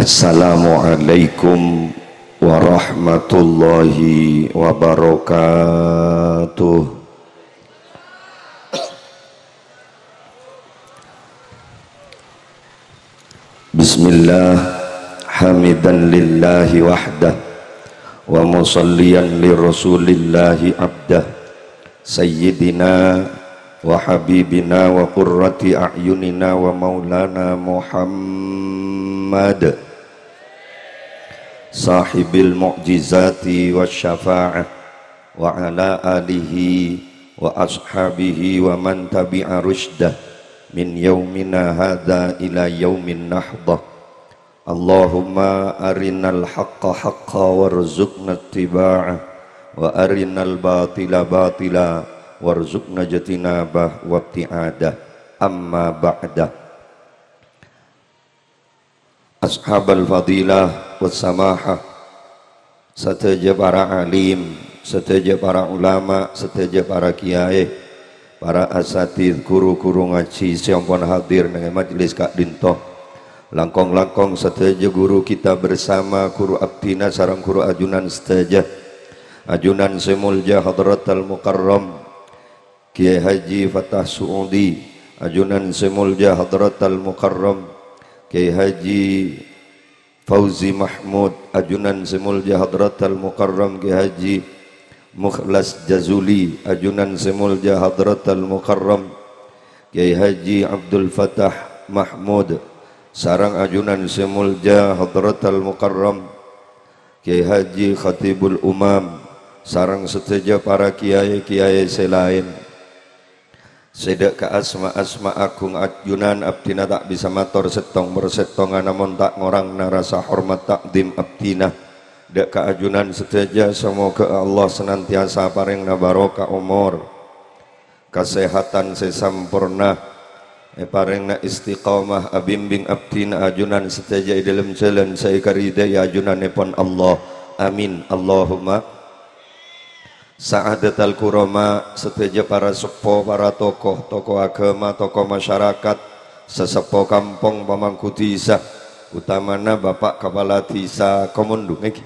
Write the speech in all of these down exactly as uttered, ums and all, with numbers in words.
Assalamualaikum warahmatullahi wabarakatuh. Bismillah, hamidan lillahi wahdah, wa musalliyan li rasulillahi abdah, sayyidina wa habibina wa qurrati a'yunina wa maulana Muhammad, sahibil mu'jizati wa syafa'ah, wa ala alihi wa ashabihi wa man tabi'a rusydah min yaumina hadza ila yaumin nahdah. Allahumma arinal haqqa haqqa warzuqna ittiba'ah, wa arinal batila batila warzuqna ijtinabah wa ibti'adah. Amma ba'da. Ashabal fadilah was samahah, sadhâjâ para alim, sadhâjâ para ulama, sadhâjâ para kiyaè, para asatidz, ghuru-ghuru ngajhi sè ampon hadir neng è majlis ka'dinto. Langkong-langkong sadhâjâ ghuru kita bersama, ghuru abdhina sareng ghuru ajunan sadhâjâ. Ajunan sè molja Hadratal Mukarram Kiai Haji Fatah Suudi, ajunan sè molja Hadratal Mukarram Kiai Haji Fauzi Mahmud, ajunan sè molja Hadratal Mukarram Kiai Haji Mukhlas Jazuli, ajunan sè molja Hadratal Mukarram Kiai Haji Abdul Fatah Mahmud, sareng ajunan sè molja Hadratal Mukarram Kiai Haji Khatibul Umam, sareng sadhâjâ para kiyaè-kiyaè sè laèn. Sè dâ' ka asma-asma agung ajunan abdhina ta' bisa mator sèttong per sèttonga, namong ta' ngorangna rasa hormat ta'dhim abdhina. Dâ' ka ajunan sadhâjâ, samoghâ Allah senantiasa parèngna barokah omor, kasehatan sè samporna, èparèngna istiqomah abimbing abdhina ajunan sadhâjâ è dhâlem jhâlân sè èkaridhâi ajunanèpon Allah. Amin, Allahumma. Sa'adatal kurama, sadhâjâ para seppo, para tokoh, tokoh agama, tokoh masyarakat, saseppo kampong, pamangku dhisa, utamana Bapak Kapala Dhisa Komondung, èngghi,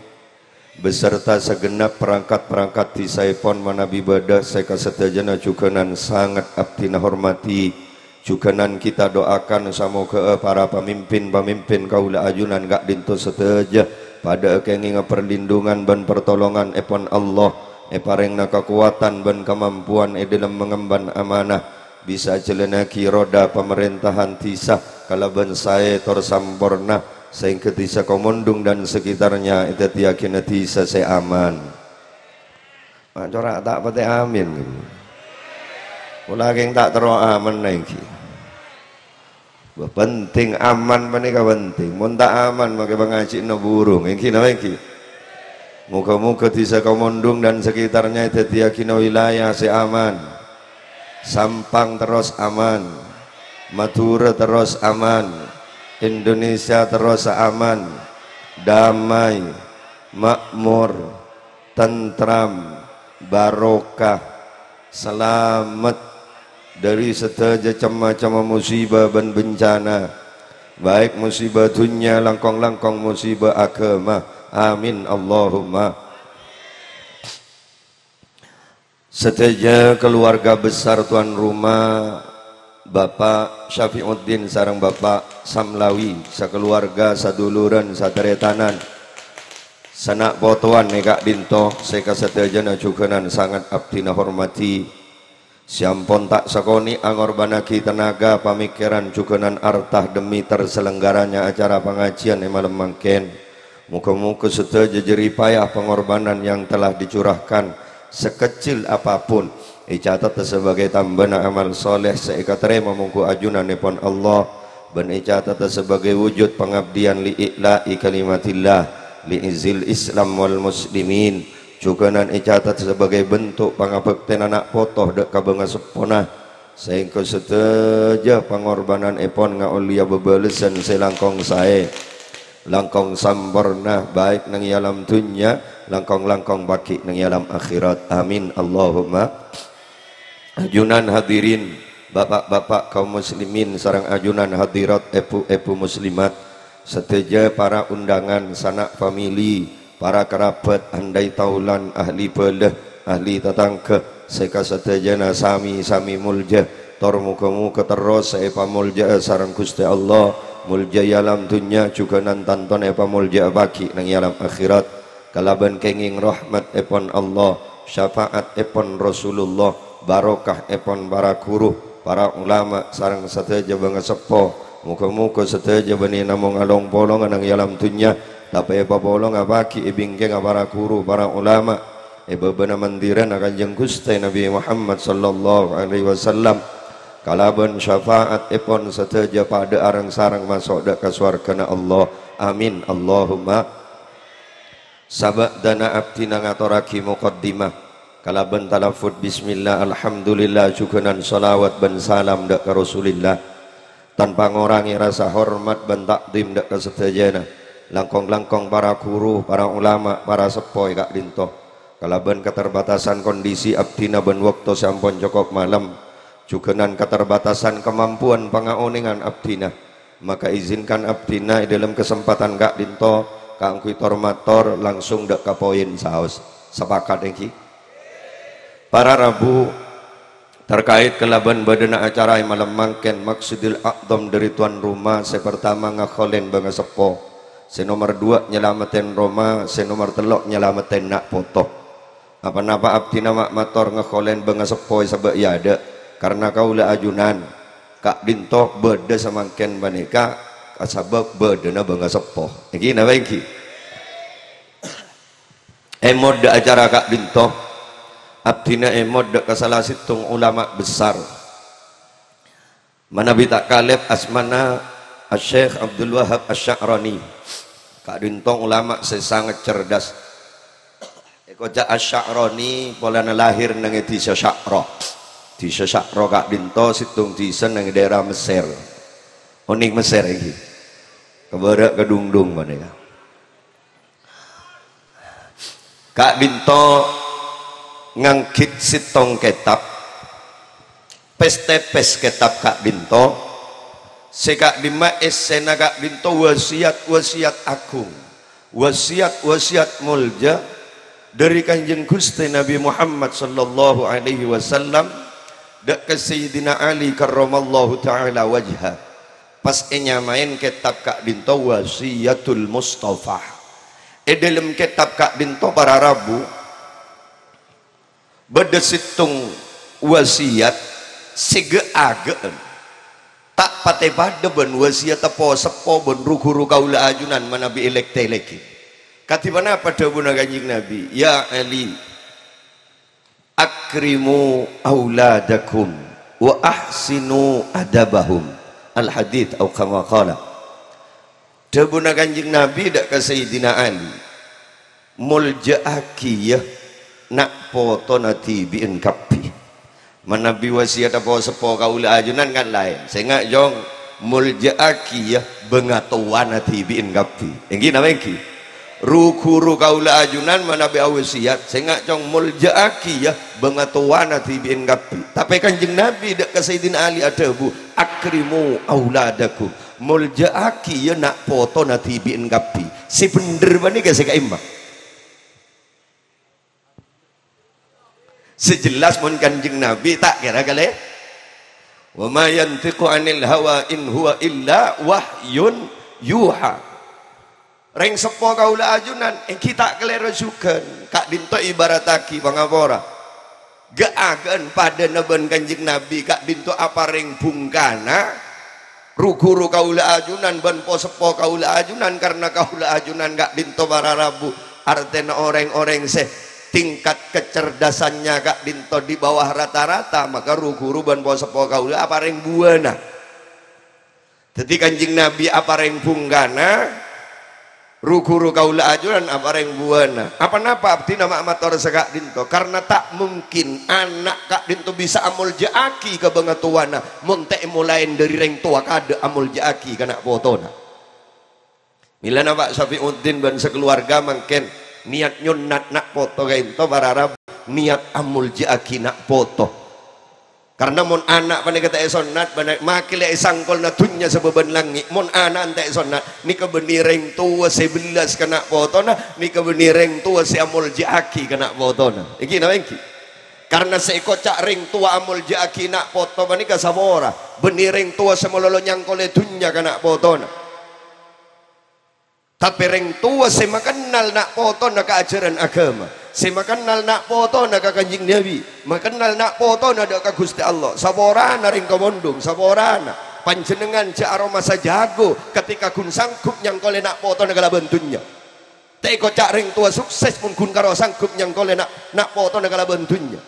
beserta segenap perangkat-perangkat dhisaèpon manabi bâdâ sè kasadhâjâna jhughânan sanget abdhina hormati. Jhughânan kita doakan, samoghâ para pamimpin-pamimpin kaulâ ajunan ka'dinto sadhâjâ padâ èkèngènga perlindungan bân pertolonganèpon Allah, èparèngna kakowadhân bân kamampowan è dhâlem mangemban amanah, bisa ajhâlânnaghi roda pamarèntahan dhisa kalabân saè tor samporna, saèngghâ dhisa Komondung dan sekitarnya èdhâddhiyâghina dhisa sè aman. Ma' cora' ta' patè amin, gitu. Pola kèng ta' terro aman, èngghi. Wah, penting, aman panèka penting. Mon ta' aman, makè pangajhi'na burung, èngghi napa èngghi? Moghâ-moghâ dhisa Komondung dan sekitarnya èdhâddhiyâghina wilayah sè aman. Sampang terros aman. Madhurâ terros aman. Indonesia terros aman. Damai, makmur, tentram, barokah, salamet dhâri sadhâjâ cem-macemma musibah bân bencana, baik musibah dhunnya, langkong-langkong musibah agama. Amin, Allahumma. Sadhâjâ keluarga besar tuan rumah, Bapak Syafiuddin sareng Bapak Samlawi, sakaluarga, saduluran, sataretanan, sana' potowan è ka'dinto sè kasadhâjâna jhughânan sanget abdhina hormati, sè ampon ta' sakonè' angorbhânnaghi tenaga, pamikiran, jhughânan arta demi terselenggaranya acara pangajian è malem mangkèn. Moghâ-moghâ sadhâjâ jerih payah pengorbanan yang telah dicurahkan, sekecil apapun, ècatet sebagai tambâna amal soleh sè èkatarèma mongghu ajunanèpon Allah, bân ècatet sebagai wujud pangabdiyân li i'la'i kalimatillah, li izzil Islam wal muslimin. Jhughânan ècatet sebagai bentuk pangabhâktèna na' poto dâ' ka bângaseppona. Saèngghâ sadhâjâ pangorbhânanèpon ngaollèya bâbâlessan sè langkong saè, langkong samporna, baik neng è alam dhunnya, langkong-langkong pagghi' neng è alam akhèrat. Amin, Allahumma. Ajunan hadirin, bapak-bapak kaum muslimin, sareng ajunan hadirat, èbhu-èbhu muslimat, Sadhâjâ para undangan, sanak famili, para kerabat, andhâi taolan, ahli bhâlâ, ahli tatangghâ, sè kasadhâjâna sami-sami molja, tor moghâ-moghâ terros èpamoljâ'â sareng Ghustè Allah, molja è alam dhunnya, jhughânan tantona èpamoljâ'â pagghi' neng è alam akhèrat. Kalabân kèngèng rahmat èpon Allah, syafaat èpon Rasulullah, barokah èpon para ghuru, para ulama, sareng sadhâjâ bângaseppo. Moghâ-moghâ sadhâjâ bânnè namong along-polongan neng è alam dhunnya, tapè èpapolonga pagghi' è bingkèngnga para ghuru, para ulama, è bâbâna mandhirâna Kanjeng Ghustè Nabi Muhammad sallallahu alaihi wasallam. Kalabân syafaat èpon sadhâjâ padâ areng-sareng maso' dâ' ka sowarghâna Allah. Amin, Allahumma. Sabâdâna abdhina ngatorraghi mokaddimah kalabân talaffudz bismillah, alhamdulillah, jhughânan shalawat bân salam dâ' ka Rasulillah, tanpa ngorangè rasa hormat bân ta'dhim dâ' ka sadhâjâna, langkong-langkong para ghuru, para ulama, para seppo è ka'dinto. Kalabân katerbatasan kondisi abdhina bân bâkto sè ampon cokop malem, jhughânan katerbatasan kamampowan pangaonèngan abdhina, maka izinkan abdhina è dâlem kasempadhân ka'dinto kaangghuy tor-mator langsung dâ' ka poin saos. Sapakat ènggi? Para rabu, terkait kalabân bâdâna acara è malem mangkèn, maksudil a'dham dâri tuan rumah sè partama ngakholèn bângaseppo, sè nomer duwâ' nyalameddhin roma, sè nomer tello' nyalameddhin na' poto. Apa-napa abdhina ma' mator ngakholèn bângaseppo è sabâ' è adâ', karna kaulâ ajunan ka'dinto bâdâ samangkèn panèka kasabâb bâdâna bângaseppo. Ènggi napa ènggi? Èmot dâ' acara ka'dinto, abdhina èmot dâ' ka sala sèttong ulama besar. Manabi ta' kalèp, asmana Asy-Syaikh Abdul Wahab Asy-Sya'rani. Ka'dinto ulama sè sanget cerdas. Èkoca' Asy-Sya'rani polana lahir neng è dhisa Sya'ra. Dhisa Sya'ra ka'dinto sèttong dhisa neng è dhaèra Messer. Onèng Messer ènggi. Kabârâ' kadhungdhung panèka. Ka'dinto nganggit sèttong kètab, pès-tèpès kètab ka'dinto, sè ka'dimma èssèna ka'dinto wasiyat-wasiyat agung, wasiyat-wasiyat molja dâri Kanjeng Ghustè Nabi Muhammad sallallahu alaihi wasallam dâ' ka Sayyidina Ali karramallahu ta'ala wajhah. Pas ènyamaè kètab ka'dinto Wasiyatul Mustafa. È dâlem kètab ka'dinto para rabu, bâdâ sèttong wasiyat sè ghâ'-aghâ'ân. Ta' patè padâ bân wasiyatta po-seppo bân ru-ghuru kaulâ ajunan manabi èlèk-tèlèkè. Kadhi ponapa dhâbuna Kanjeng Nabi, "Ya Ali, akrimu auladakum wa ahsinu adabahum." Al-hadits, au kama qala. Dhâbuna Kanjeng Nabi dâ' ka Sayyidina Ali, "Molja'aghi, yâ, na' potona dhibi'en kabbhi." Manabi wasiyatta po-seppo kaulâ ajunan kan laèn. Sènga', Cong, molja'aghi, yâ, bângatowana dhibi'en kabbhi. Ènggi napa ènggi? Ru-ghuru kaulâ ajunan manabi awasiyat, sènga', Cong, molja'aghi, yâ, bângatowana dhibi'en kabbhi. Tapè Kanjeng Nabi dâ' ka Sayyidina Ali adhâbu, "Akrimu auladakum." Molja'aghi, yâ, na' potona dhibi'en kabbhi. Sè bhendher panèka sè ka'imma. Sè jelas mon Kanjeng Nabi ta' kèra kalè. "Wa ma yantiqu 'anil hawa in huwa illa wahyun yuha." Rèng seppo kaulâ ajunan, ènggi ta' kalèro jhughân, ka'dinto ibarattaghi pangapora. Ghâ'-aghâ'ân padâna bân Kanjeng Nabi, ka'dinto aparèng bhungkana, ru-ghuru kaulâ ajunan bân po-seppo kaulâ ajunan, karna kaulâ ajunan ka'dinto para rabu, artèna orèng-orèng sè tingkat kecerdasannya ka'dinto di bawah rata-rata, maka ru-ghuru bân po-seppo kaulâ aparèng buwâna. Dhâddhi Kanjeng Nabi aparèng bhungkana, ru-ghuru kaulâ ajunan aparèng buwâna. Apa-napa abdhina ma' mator saka'dinto? Karna ta' mungkin ana' ka'dinto bisa amolja'aghi ka bângatowana, mon ta' èmolaè dâri rèng towa kaadâ' amolja'aghi ka na' potona. Mèlana Pa' Safiuddin bân sakaluwarga mangkèn niyat nyonnat na' poto ka'dinto para rabu, niyat amolja'aghi na' poto. Karna mon ana' panèka ta' èsonnat, bâna-, makè la èsangkolna dhunnya sabâbân langngè'. Mon ana' ta' èsonnat, nèka bânnè rèng towa sè bellas ka na' potona, nèka bânnè rèng towa sè amoljâ'aghi ka na' potona. Ènggi napa ènggi? Karna sè èkoca' rèng towa amoljâ'aghi na' poto panèka sapora, bânnè rèng towa sè malolo nyangkolè dhunnya ka na' potona. Tapè rèng towa sè makennal na' potona ka ajhârân aghâma, sè makennal na' potona ka Kanjeng Nabi, makennal na' potona dâ' ka Ghustè Allah, saporana rèng komondhung, saporana. Panjhennengngan jhâ' aromasa jhâghâ ketika ghun sanggup nyangkolè na' potona kalabân dhunnya. Ta' èkoca' rèng towa sukses mon ghun karo sanggup nyangkolè na', na' potona kalabân dhunnya.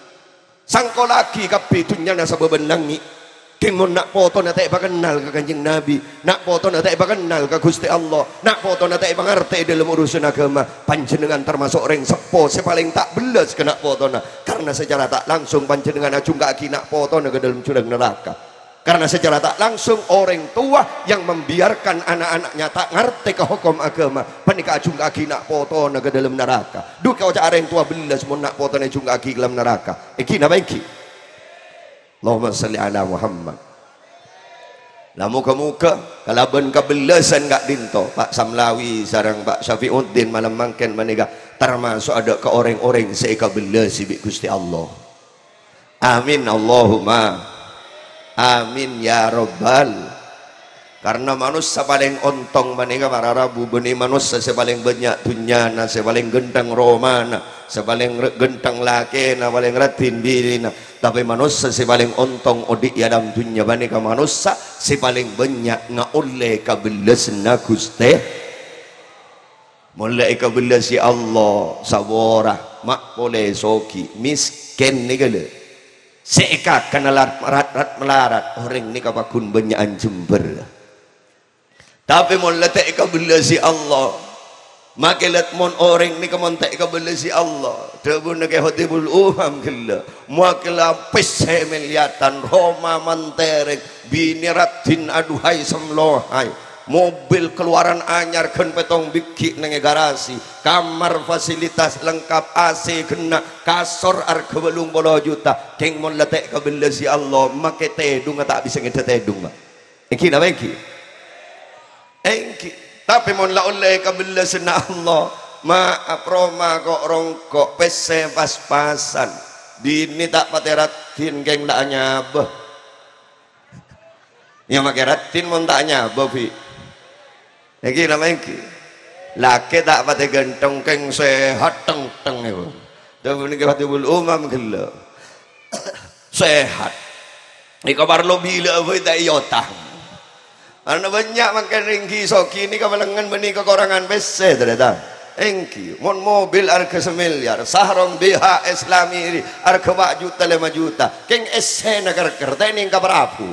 Sangkollaghi kabbhi dhunnyana sabâbân langngè'. Kèng mon na' potona ta' èpakennal ka Kanjeng Nabi, na' potona ta' èpakennal ka Ghustè Allah, na' potona ta' èpangartè è dhâlem urusan aghâma, panjhennengngan tamaso' rèng seppo sè palèng ta' bellas ka na' potona. Karna sacara ta' langsung panjhennengngan ajhungka'aghi na' potona ka dhâlem jhurang naraka. Karna sacara ta' langsung orèng towa yang membiarkan ana'-ana'nya ta' ngartè ka hokom aghâma, panèka ajhungka'aghi na' potona ka dhâlem naraka. Dhu èkoca' rèng towa bellas mon na' potona èjhungka'aghi ka dhâlem naraka. Ènggi napa ènggi? Allahumma shalli ala Muhammad. La, moga-moga kalabân kabellasan ka'dhinto, Pak Samlawi sareng Pak Syafiuddin malem mangkèn panèka tamaso' adâ' ka orèng-orèng sè èkabellasi bi' Ghustè Allah. Amin, Allahumma amin, ya Rabbal. Karna manossa palèng ontong panèka para rabu, bânnè manossa sè palèng bânnya' dhunnyana, sè palèng ghântheng romana, sè palèng re-, ghântheng lakèna, palèng raddhin binèna. Tapè manossa sè palèng ontong odi' è alam dhunnya panèka manossa sè palèng bânnya' ngaollè kabellasanna Ghustè. Mon la èkabellasi Allah, sapora, ma' polè soghi, mèskèn nèka lè. Sè èkakana lat-, rat-, rat-malarat, orèng nèka paggun bânnya'an jembhâr. Tapè mon la ta' èkabellasi Allah, makè lat mon orèng nèka mon ta' èkabellasi Allah, dhâbuna Kè Khatibul Umam ghellâ', makè la pèssè mèlèyatan, roma mantèrèng, binè raddhin aduhai samlohai, mobil keluaran anyar ghân pèttong bigghi' neng è garasi, kamar fasilitas lengkap, A C ghenna', kasor arghâ bâllung polo juta. Kèng mon la ta' èkabellasi Allah, makè tèdhungnga ta' bisa ngèdhâ tèdhung, Pak. Ènggi napa ènggi? Ènggi. Tapè mon la ollè kabellasanna Allah, maaf, roma ko'-rongko', pèssè pas-pasan. Binè ta' patè raddhin, kèng ta' anyabâ. Iyâ, makè raddhin mon ta' anyabâ, Bi'. Ènggi napa ènggi? Lakè ta' patè ghântheng, kèng sehat teng-teng, èbhu. Dhâbuna Kè Khatibul Umam ghellâ'. Sehat. Nèka parlo bilâ'â bhâi ta' èyotang. Ana bânnya' mangkèn ènggi soghi nèka palengngan bânnè kakorangan pèssè, tarètan. Ènggi, mon mobil arghâ samèlyar, sarong B H S Lamiri arghâ pa' juta lèma juta, kèng essèna kèr-kèr, ta' ènèng ka parabu.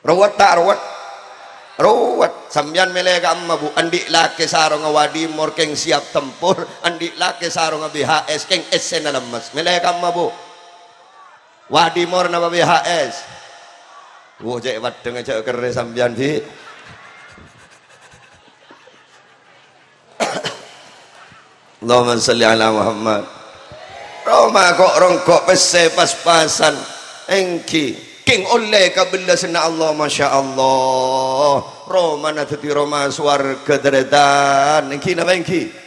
Rowet ta' rowet? Rowet. Sampèyan mèlè ka'emma, Bu? Andi' lakè sarongnga Wadimor kèng siap tempur, andi' lakè sarongnga B H S kèng essèna lemmes. Mèlè ka'emma, Bu? Wadimor napa B H S? Wo, cè' peddhângnga jhâ' kerrè sampèyan, Bi'. Allahumma shalli ala Muhammad. Roma ko'-rongko' pèssè pas-pasan. Ènggi. Kèng ollè kabellasanna Allah, masya Allah. Romana dhâddhi roma sowarghâ, tarètan. Ènggi napa ènggi?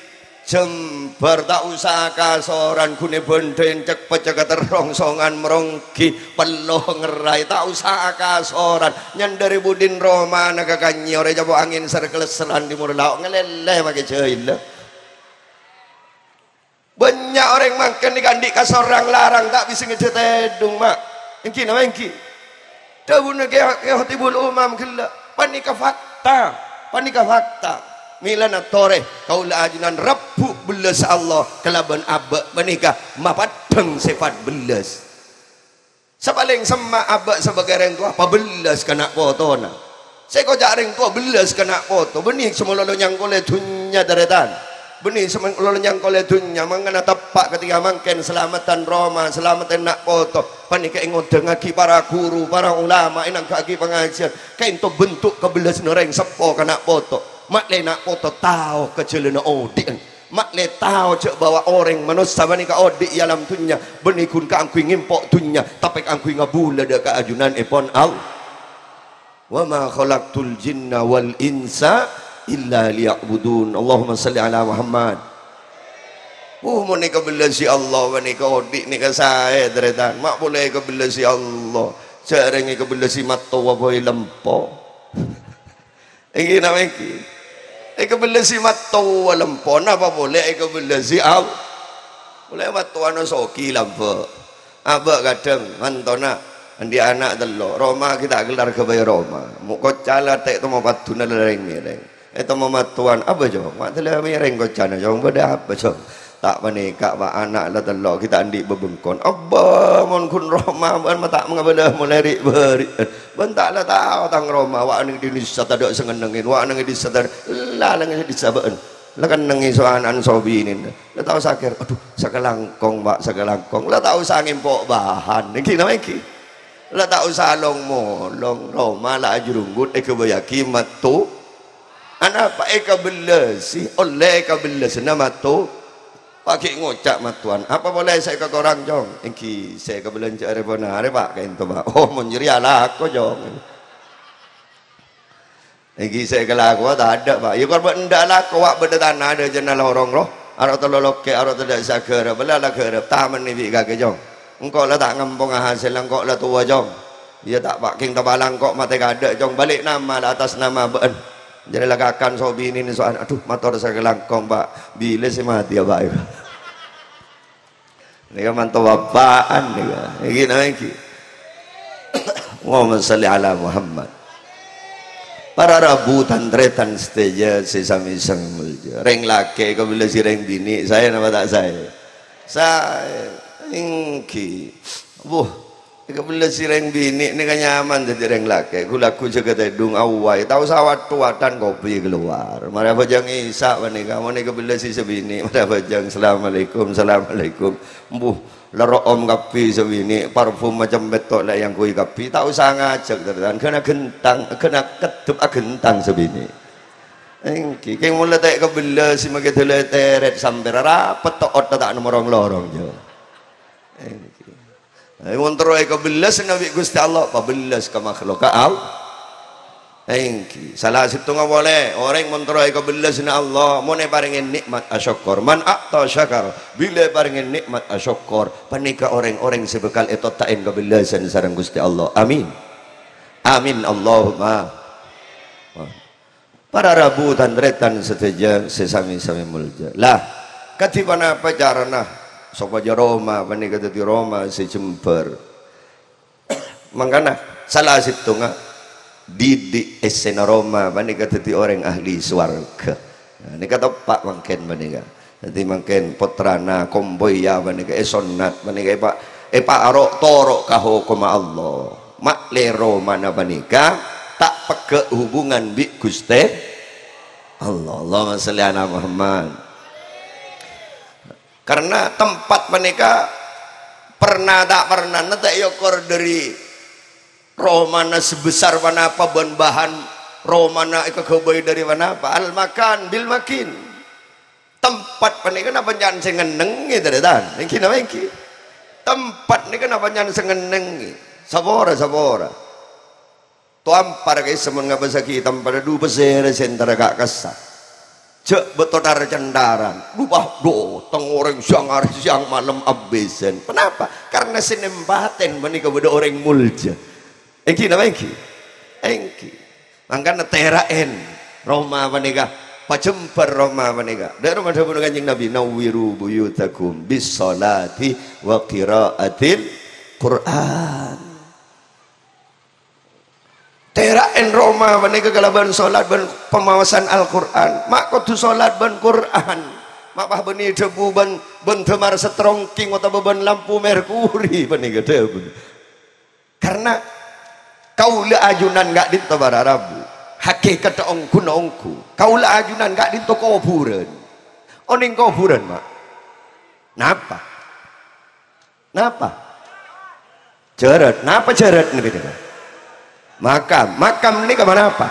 Jembhâr ta' osa kasoran, ghunè bhândhâ èncèk-pèccèk terrongsongan meronggi, pello ngerraè, ta' osa kasoran. Nyandhâri budin romana ka kanyè, orèng capo' angèn sèr-kalèssèran timor lao', ngalèlè makè jhâilâ. Bânnya' orèng mangkèn nèka andi' kasorang larang ta' bisa ngèdhâ tèdhung, Ma'. Ènggi napa ènggi? Dhâbuna Kè, Kè Khatibul Umam ghellâ'. Panèka fakta. Panèka fakta. Mèlana torè kaulâ ajunan rebbhu' bellassa Allah kalabân abâ' panèka mapaddhâng sèfat bellas. Sapalèng semma' abâ' sabâgâi rèng towa pabellas ka na' potona. Sè èkoca' rèng towa bellas ka na' poto, bânnè sè malolo nyangkolè dhunnya, tarètan. Bânnè sè malolo nyangkolè dhunnya, mangkana teppa' ketika mangkèn salameddhân roma, salameddhân na' poto. Panèka èngodângngaghi para ghuru, para ulama, ènangghâ'aghi pangajiyân. Kaènto bentuk kabellassanna rèng seppo ka na' poto. Ma'lè na' poto tao ka jhâlânna odi'ân. Ma'lè tao jhâ' bahwa orèng manossa panèka odi' è alam dhunnya, bânnè ghun kaangghuy ngèmpo' dhunnya, tapè kaangghuy ngabulâ dâ' ka ajunanèpon Allah. "Wa ma khalaqtul jinna wal insa illa liya'budun." Allahumma shalli ala Muhammad. Uh, mon èkabellasi Allah panèka odi' nèka saè, tarètan. Ma' polè èkabellasi Allah. Jhâ' rèng èkabellasi mattowa bhâi lempo. Èngghi napa èngghi? Èkabellasi mattowa lempo, napa polè èkabellasi Allah. Polè mattowana sogi lambâ'. Abâ' kadhâng mantona, andi' ana' tello', roma ghi' ta' kellar ghâbây roma. Mo' kocca la ta' ètemmo padduna la rèng-mèrèng. Ètemmo mattowana, "Apa, Cong? Ma' dâlâ mèrèng koccana, Cong? Bâdâ apa, Cong?" "Ta' panèka, Pa', ana' la tello' ghi' ta' andi' bâbengkon." "Abbâ, mon ghun roma bâ'ân ma' ta' mangabâlâ molaè ri'-bâri'ân. Bâ'ân ta' la tao tang roma, wa' neng è dissa tadâ' sè ngennengngè, wa' neng è dissa tadâ', la neng è dissa bâ'ân. La kennengngè so ana'na so binèna." La ta' osa kèr, "Adhu, sakalangkong, Pa', sakalangkong." La ta' osa ngèmpo' bahan. Èngghi napa èngghi? La ta' osa long-molong. Roma la ajrunggut èghâbâyyâghi matto. Anapa èkabellasi? Ollè èkabellasana matto. Paghi' ngoca' mattowan. "Apa polè sè èkakorang, Cong?" "Èngghi, sè èkabelanja arè ponarè, Pa', kaènto, Pa'." "Oh, mon jârèya alako, Cong." Èngghi sè èkalakowa tadâ', Pa'. Iyâ, kor bâ' endâ' alako, wa' bâdâ tana dâjâna lorong, ro. Aro' tello' lokkè', aro' tadâ' sè aghârâp. Bâlâ la ghârâp, tamennè bi' kakè, Cong. Engko' la ta' ngamponga hasèlla, engko' la towa, Cong. Iyâ ta', Pa', kèng ta' palang engko' matè kaadâ', Cong. Bâli' nama la atas nama bâ'ân. Jârèya la kakan so binèna so ana'. Adhu, mator sakalangkong, Pa'. Bilâ sè matèya, Pa', iyâ. Nèka manto bapa'an nèka. Èngghi napa èngghi? Allahumma shalli ala Muhammad. Para rabu tan-tarètan sadhâjâ sè sami-sami molja. Rèng lakè' èkabellasi rèng binè', saè napa ta' saè? Saè. Èngghi. Wuh, èkabellasi rèng binè' nèka nyaman dhâddhi rèng lakè'. Ghu-lagghu jâgâ tèdung awway. Ta' osa wat-wadhân kopi kalowar. Marè abhâjâng Isa panèka, mon èkabellasi sè binè', marè abhâjâng, "Assalamualaikum, assalamualaikum." Embuh, la ro'om kabbhi sè binè', parfum macem pètto' la èangghuy kabbhi. Ta' osa ngajhâk, tarètan. Ghâna ghentang, ghâna keddhep aghentang sè binè'. Èngghi, kèng mon la ta' èkabellasi makè dâlâ tèrèt sampèra rapet to'ot ta' nomorong-lorong, jâ. Èngghi. Ayo, mon terro èkabellasana bi' Ghustè Allah, pabellas ka makhlukka Allah. Èngghi. Sala sèttonga polè, orèng mon terro èkabellasana Allah, mon èparèngè nè'mat asokkor. Man a'ta syakar, bilâ èparèngè nè'mat asokkor. Panèka orèng-orèng sè bhâkal ètotta'è kabellasan sareng Ghustè Allah. Amin. Amin, Allahumma. Para rabu tan-tarètan sadhâjâ sè sami-sami molja. Lah, kadhi ponapa carana sopajâ roma panèka dhâddhi roma sè jembhâr? Mangkana, sala sèttonga didik èssèna roma panèka dhâddhi orèng ahli sowarghâ. Nah, nèka teppa' mangkèn panèka. Dhâddhi mangkèn pottrana Kompoya panèka èsonnat, panèka èpa-, èpaaro' toro' ka hokomma Allah. Ma'lè romana panèka ta' pegghâ' hubungan bi' Ghustè Allah. Allahumma shalli ala Muhammad. Karena tempat panèka pernah ta' pernah, ta' èokor dhâri romana sebesar ponapa bân bahan romana èkaghâbây dhâri ponapa. Al-makan bil makin. Tempat panèka napa nya'an sè ngennengngè, tarètan? Èngghi napa èngghi? Tempat nèka napa nya'an sè ngennengngè? Sapora, sapora. Toampar ka'issa mon ngabâssaghi tempadhâ dhu pasèra sè entara ka' kassa. Jhâ' bâto tar-centaran. Dhu, wah, dhu, teng orèng sèyang arè sèyang malem abbhâsân. Ponapa? Karna sè nèmpatè panèka bâdâ orèng molja. Èngghi napa èngghi? Èngghi. Mangkana tèra'è roma panèka, pajembhâr roma panèka. Dhâ' roma dhâbuna Kanjeng Nabi, "Nawwiru buyutakum bis sholati wa qiraatil Qur'an." Tèra'è roma panèka kalabân sholat bân pamaosan Al-Qur'an. Ma' kodhu sholat bân Qur'an. Ma' pas bânnè dhâbu bân, bân dâmar setrongking otabâ bân lampu merkuri panèka dhâbuna. Karna kaulâ ajunan ka'dinto para rabu, hakèkatta ongghu-ongghu. Kaulâ ajunan ka'dinto kobhurân. Onèng kobhurân, Ma'? Napa? Napa? Jhârât. Napa jhârât nèka? Makam. Makam nèka manapa?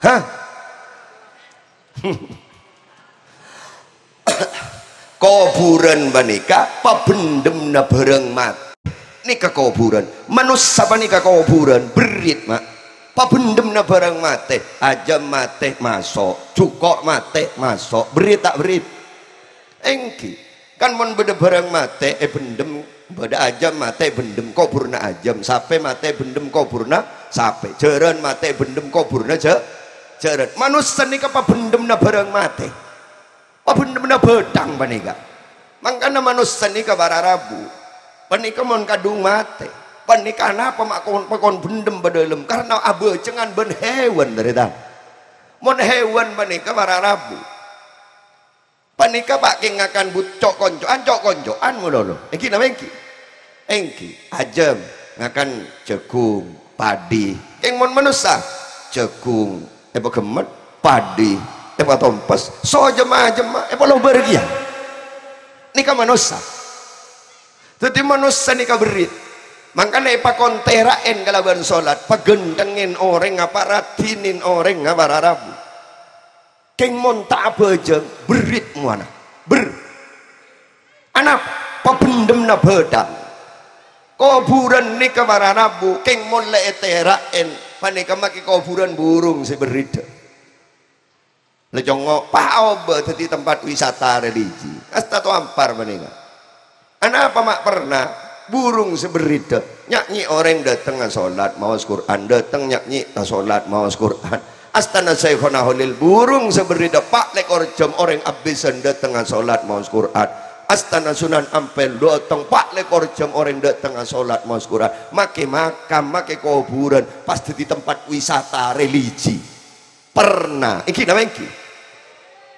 Hah? Kobhurân panèka pabhendhemma bhârâng matè. Nèka kobhurân. Manossa panèka kobhurân, berrit, Ma'. Pabhendhemma bhârâng matè, ajâm matè maso', jhuko' matè maso', berrit ta' berrit? Èngghi. Kan mon bâdâ bhârâng matè èbhendhem, bâdâ ajâm matè èbhendhem, kobhurânna ajâm, sapè matè èbhendhem, kobhurânna sapè, jhârân matè èbhendhem, kobhurânna jhâ-, jhârân. Manossa nèka pabhendhemma bhârâng matè. Pabhendhemma bhâthang panèka. Mangkana manossa nèka para rabu. Panèka mon kadhung matè. Panèka anapa ma' kon-, pakon bhendhem bâdâlem? Karna abhâjângan bân hèwan, tarètan. Mon hèwan panèka para rabu. Panèka pa' kèng ngakan but-, co'-konco'an, co'-konco'an malolo. Èngghi napa èngghi? Èngghi. Ajâm ngakan jhâghung, padhi. Kèng mon manossa, jhâghung èpaghemmet, padhi èpatompes, so jemma-jemma èpalobâr kèya. Nèka manossa. Dhâddhi manossa nèka berrit. Mangkana èpakon tèra'è kalabân solat, paghânthengngè orèng apa, raddhinè orèng apa, para rabu. Kèng mon ta' abhâjâng, berrit mowana. Ber-, anapa? Pabhendhemma bhâthang. Kobhurân nèka para rabu, kèng mon la ètèra'è, panèka makè kobhurân burung sè berriddhâ. La congngo', pa' obâ dhâddhi tempat wisata religi. Asta to ampar panèka. Anapa ma' pernah burung sè berriddhâ? Nya'-nyi' orèng dâteng asolat maos Qur'an, dâteng nya'-nyi' asolat maos Qur'an. Astana Syaikhona Kholil burung sè berriddhâ pa' lèkor jam orèng abbhâsan dâteng asolat maos Qur'an. Astana Sunan Ampel dâteng pa' lèkor jam orèng dâteng asolat maos Qur'an. Makè makam, makè kobhurân, pas dhâddhi tempat wisata religi. Pernah. Èngghi napa èngghi?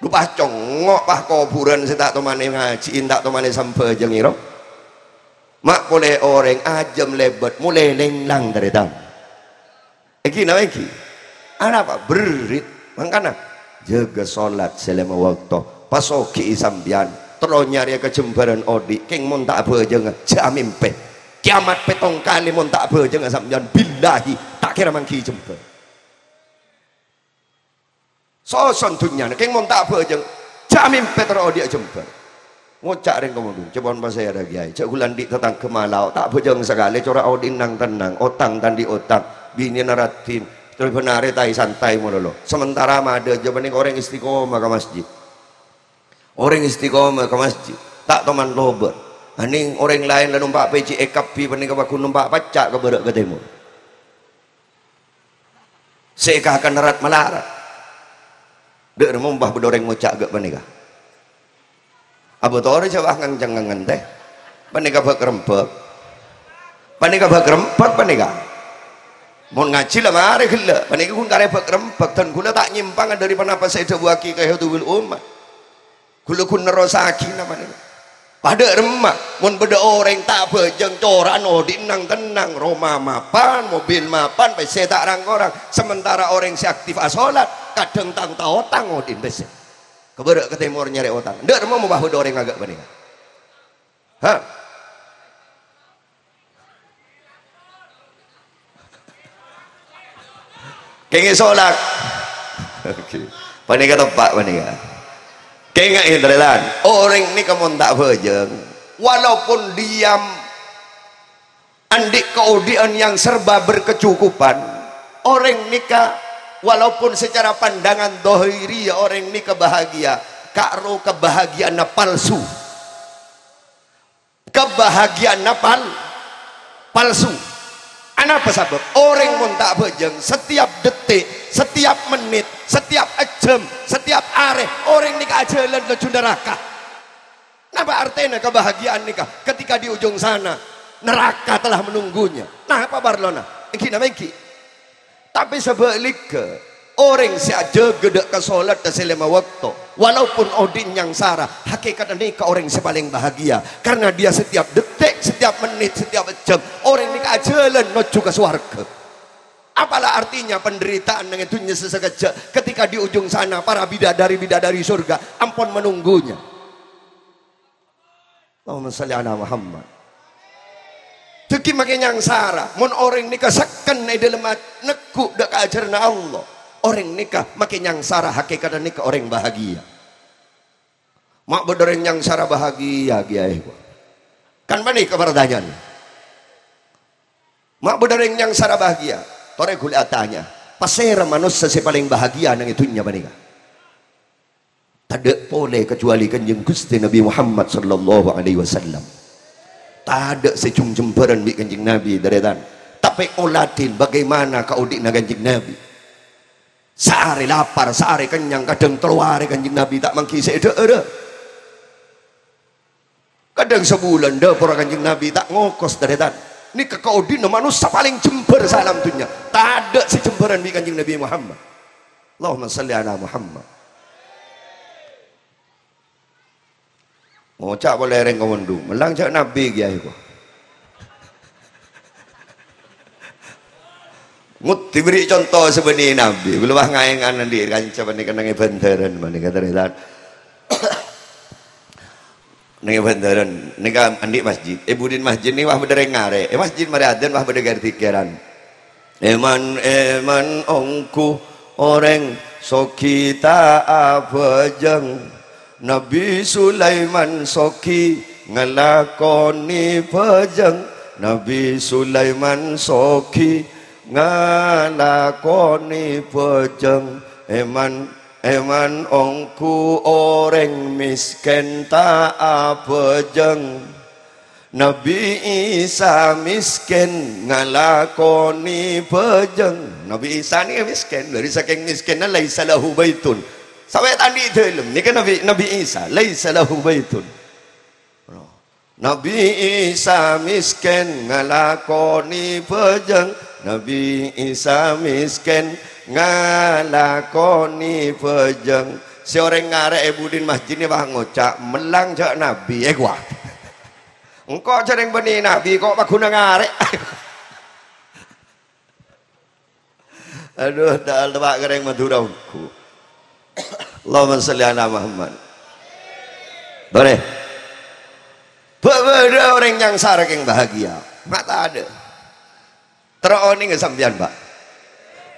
Dhu pa' congngo', pa' kobhurân sè ta' tomanè ngajhi'i, ta' tomanè sambhâjâng, ro. Ma' polè orèng ajâm lèbât, molè lènglang, tarètan. Èngghi napa èngghi? Anapa? Berrit. Mangkana, jâgâ solat sè lèma bâkto. Pasoghi'i sampèyan. Terro nyarèya kajembhârân odi'. Kèng mon ta' abhâjânga, jhâ' amèmpè. Kèyamat pèttong kalè mon ta' abhâjânga sampèyan. Billahi, ta' kèra mangghi jembhâr. Soson dhunnyana, kèng mon ta' abhâjâng, jhâ' amèmpè terro odi'â jembhâr. Ngoca' rèng komodhu, "Cè' pon pasèra, Kèyaè? Jhâ' ghulâ andi' tatangghâ malao, ta' abhâjâng sakalè, cora' odi' nang-tennang, otang ta' andi' otang, binèna raddhin, terro bân arè taè-santaè malolo. Sementara madâ jhâ' panèka orèng istiqomah ka masjid. Orèng istiqomah ka masjid, ta' toman lobâr. Anèng orèng laèn la nompa' pècè' èkabbhi panèka pagghun nompa' pacca' ka bârâ' ka tèmor." Sè èkakana rat-malarat. Dâ' remma mon bâdâ orèng ngoca' ghâ' panèka. Abâ' torè jhâ' wah ngang-cengngèn, tè. Panèka bâk-rembâk. Panèka bâk-rembâk panèka. Mon ngajhi la marè ghellâ', panèka ghun karè bâk-rembâk, dân ghulâ ta' nyèmpanga dâri ponapa sè èdhâbuwâghi Khairul Ummat. Ghulâ ghun nerrossaghi namana. Padâ remma, mon bâdâ orèng ta' abhâjâng cora'na odi' nang-tennang, roma mapan, mobil mapan, pèssè ta' rang-korang. Sementara orèng sè aktif asolat, kadhâng tang-taotang odi' pèssè. Ka bârâ' ka tèmor nyarè otang. Dâ' remma mon bâdâ orèng aghâ' panèka. Ha? Kèngèng solat. Oke. Panèka teppa' panèka. Kèngèng, tarètan. Orèng nèka mon ta' abhâjâng, walaupun diam andi' kaodi'ân yang serba berkecukupan, orèng nèka walaupun secara pandangan zahiriyah orèng nèka bahagia, ka'ro kabahagiaanna palsu. Kabahagiaanna pal-, palsu. Anapa sabâb? Orèng mon ta' abhâjâng, setiap detik, setiap menit, setiap jam, setiap arè, orèng nèka ajhâlân nojjhu naraka. Napa artèna kabahagiaan nèka? Ketika di ujung sana, neraka telah menunggunya. Napa parlona? Èngghi napa èngghi? Tapè sabhâligghâ, orèng sè ajâgâ dâ' ka solat sè lèma bâkto, walaupun odi' nyangsara, hakèkatta nèka orèng sè palèng bahagia, karena dia setiap detik, setiap menit, setiap jam, orèng nèka ajhâlân nojjhu ka sowarghâ. Apalah artinya penderitaan neng è dhunnya sè sakejjhâ', ketika di ujung sana para bidadari-bidadari surga ampon menunggunya. Allahumma shalli ala Muhammad. Dhâggi' makè nyangsara, mon orèng nèka sekken è dâlem at-, neggu' dâ' ka ajhârânna Allah, orèng nèka makè nyangsara, hakèkatta nèka orèng bahagia. Ma' bâdâ orèng nyangsara bahagia, Kèyaè? Kan panèka partanyaan. Ma' bâdâ orèng nyangsara bahagia? Torè ghulâ atanya, pasèra manossa sè palèng bahagia neng è dhunnya panèka? Tadâ' polè kajhâbhâli Kanjeng Ghustè Nabbhi Muhammad sallallahu alaihi wasallam. Tadâ' sè jhung jembhârân bi' Kanjeng Nabbhi, tarètan. Tapè oladhin bagaimana kaodi'na Kanjeng Nabbhi. Saarè lapar, saarè kennyang, kadhâng tello arè Kanjeng Nabbhi ta' mangghi sè èdhâ'ârâ. Kadhâng sabulân dhâpora Kanjeng Nabbhi ta' ngokos, tarètan. Nèka kaodi'na manossa palèng jembhâr saalam dhunnya. Tadâ' sè jembhârân bi' Kanjeng Nabbhi Muhammad. Allahumma shalli ala Muhammad. Ngoca' polè rèng komandhu, "Mellang jhâ' Nabbhi, Kèyaè, ko." Ngut-, diberi conto sè bânnè Nabbhi. Kaulâ pas ngaèngan andi' kanca panèka neng è Bandhârân panèka, tarètan. Neng è Bandhârân, nèka andi' masjid. È budina masjid nèka pas bâdâ rèng ngarè'. È masjid marè adzan pas bâdâ ghir-dhikèran. Èman, èman ongghu orèng soghi ta' abhâjâng. Nabbhi Sulaiman soghi ngalakonè bhâjâng. Nabbhi Sulaiman soghi ngalakonè bhâjâng. Èman, èman ongghu orèng mèskèn ta' abhâjâng. Nabbhi Isa mèskèn ngalakonè bhâjâng. Nabbhi Isa nèka mèskèn, dhâri sakèng mèskènna laisa lahu baitun. Sawèt andi' dâlem. Nèka Nabbhi, Nabbhi Isa, laisa lahu baitun. Nabbhi Isa mèskèn ngalakonè bhâjâng. Nabbhi Isa mèskèn ngalakonè bhâjâng. Sè orèng ngarè' è budina masjid nèka pas ngoca', "Mellang jhâ' Nabbhi, è, kowa." Engko' jhâ' rèng bânnè Nabbhi, ko' paghuna ngarè'. Adu, ta' teppa' ka rèng Madhurâ ongghu. Allahumma shalli ala Muhammad. Torè. Bâ-, bâdâ orèng nyangsara kèng bahagia. Ma' tadâ'. Terro onènga sampèyan, Pak.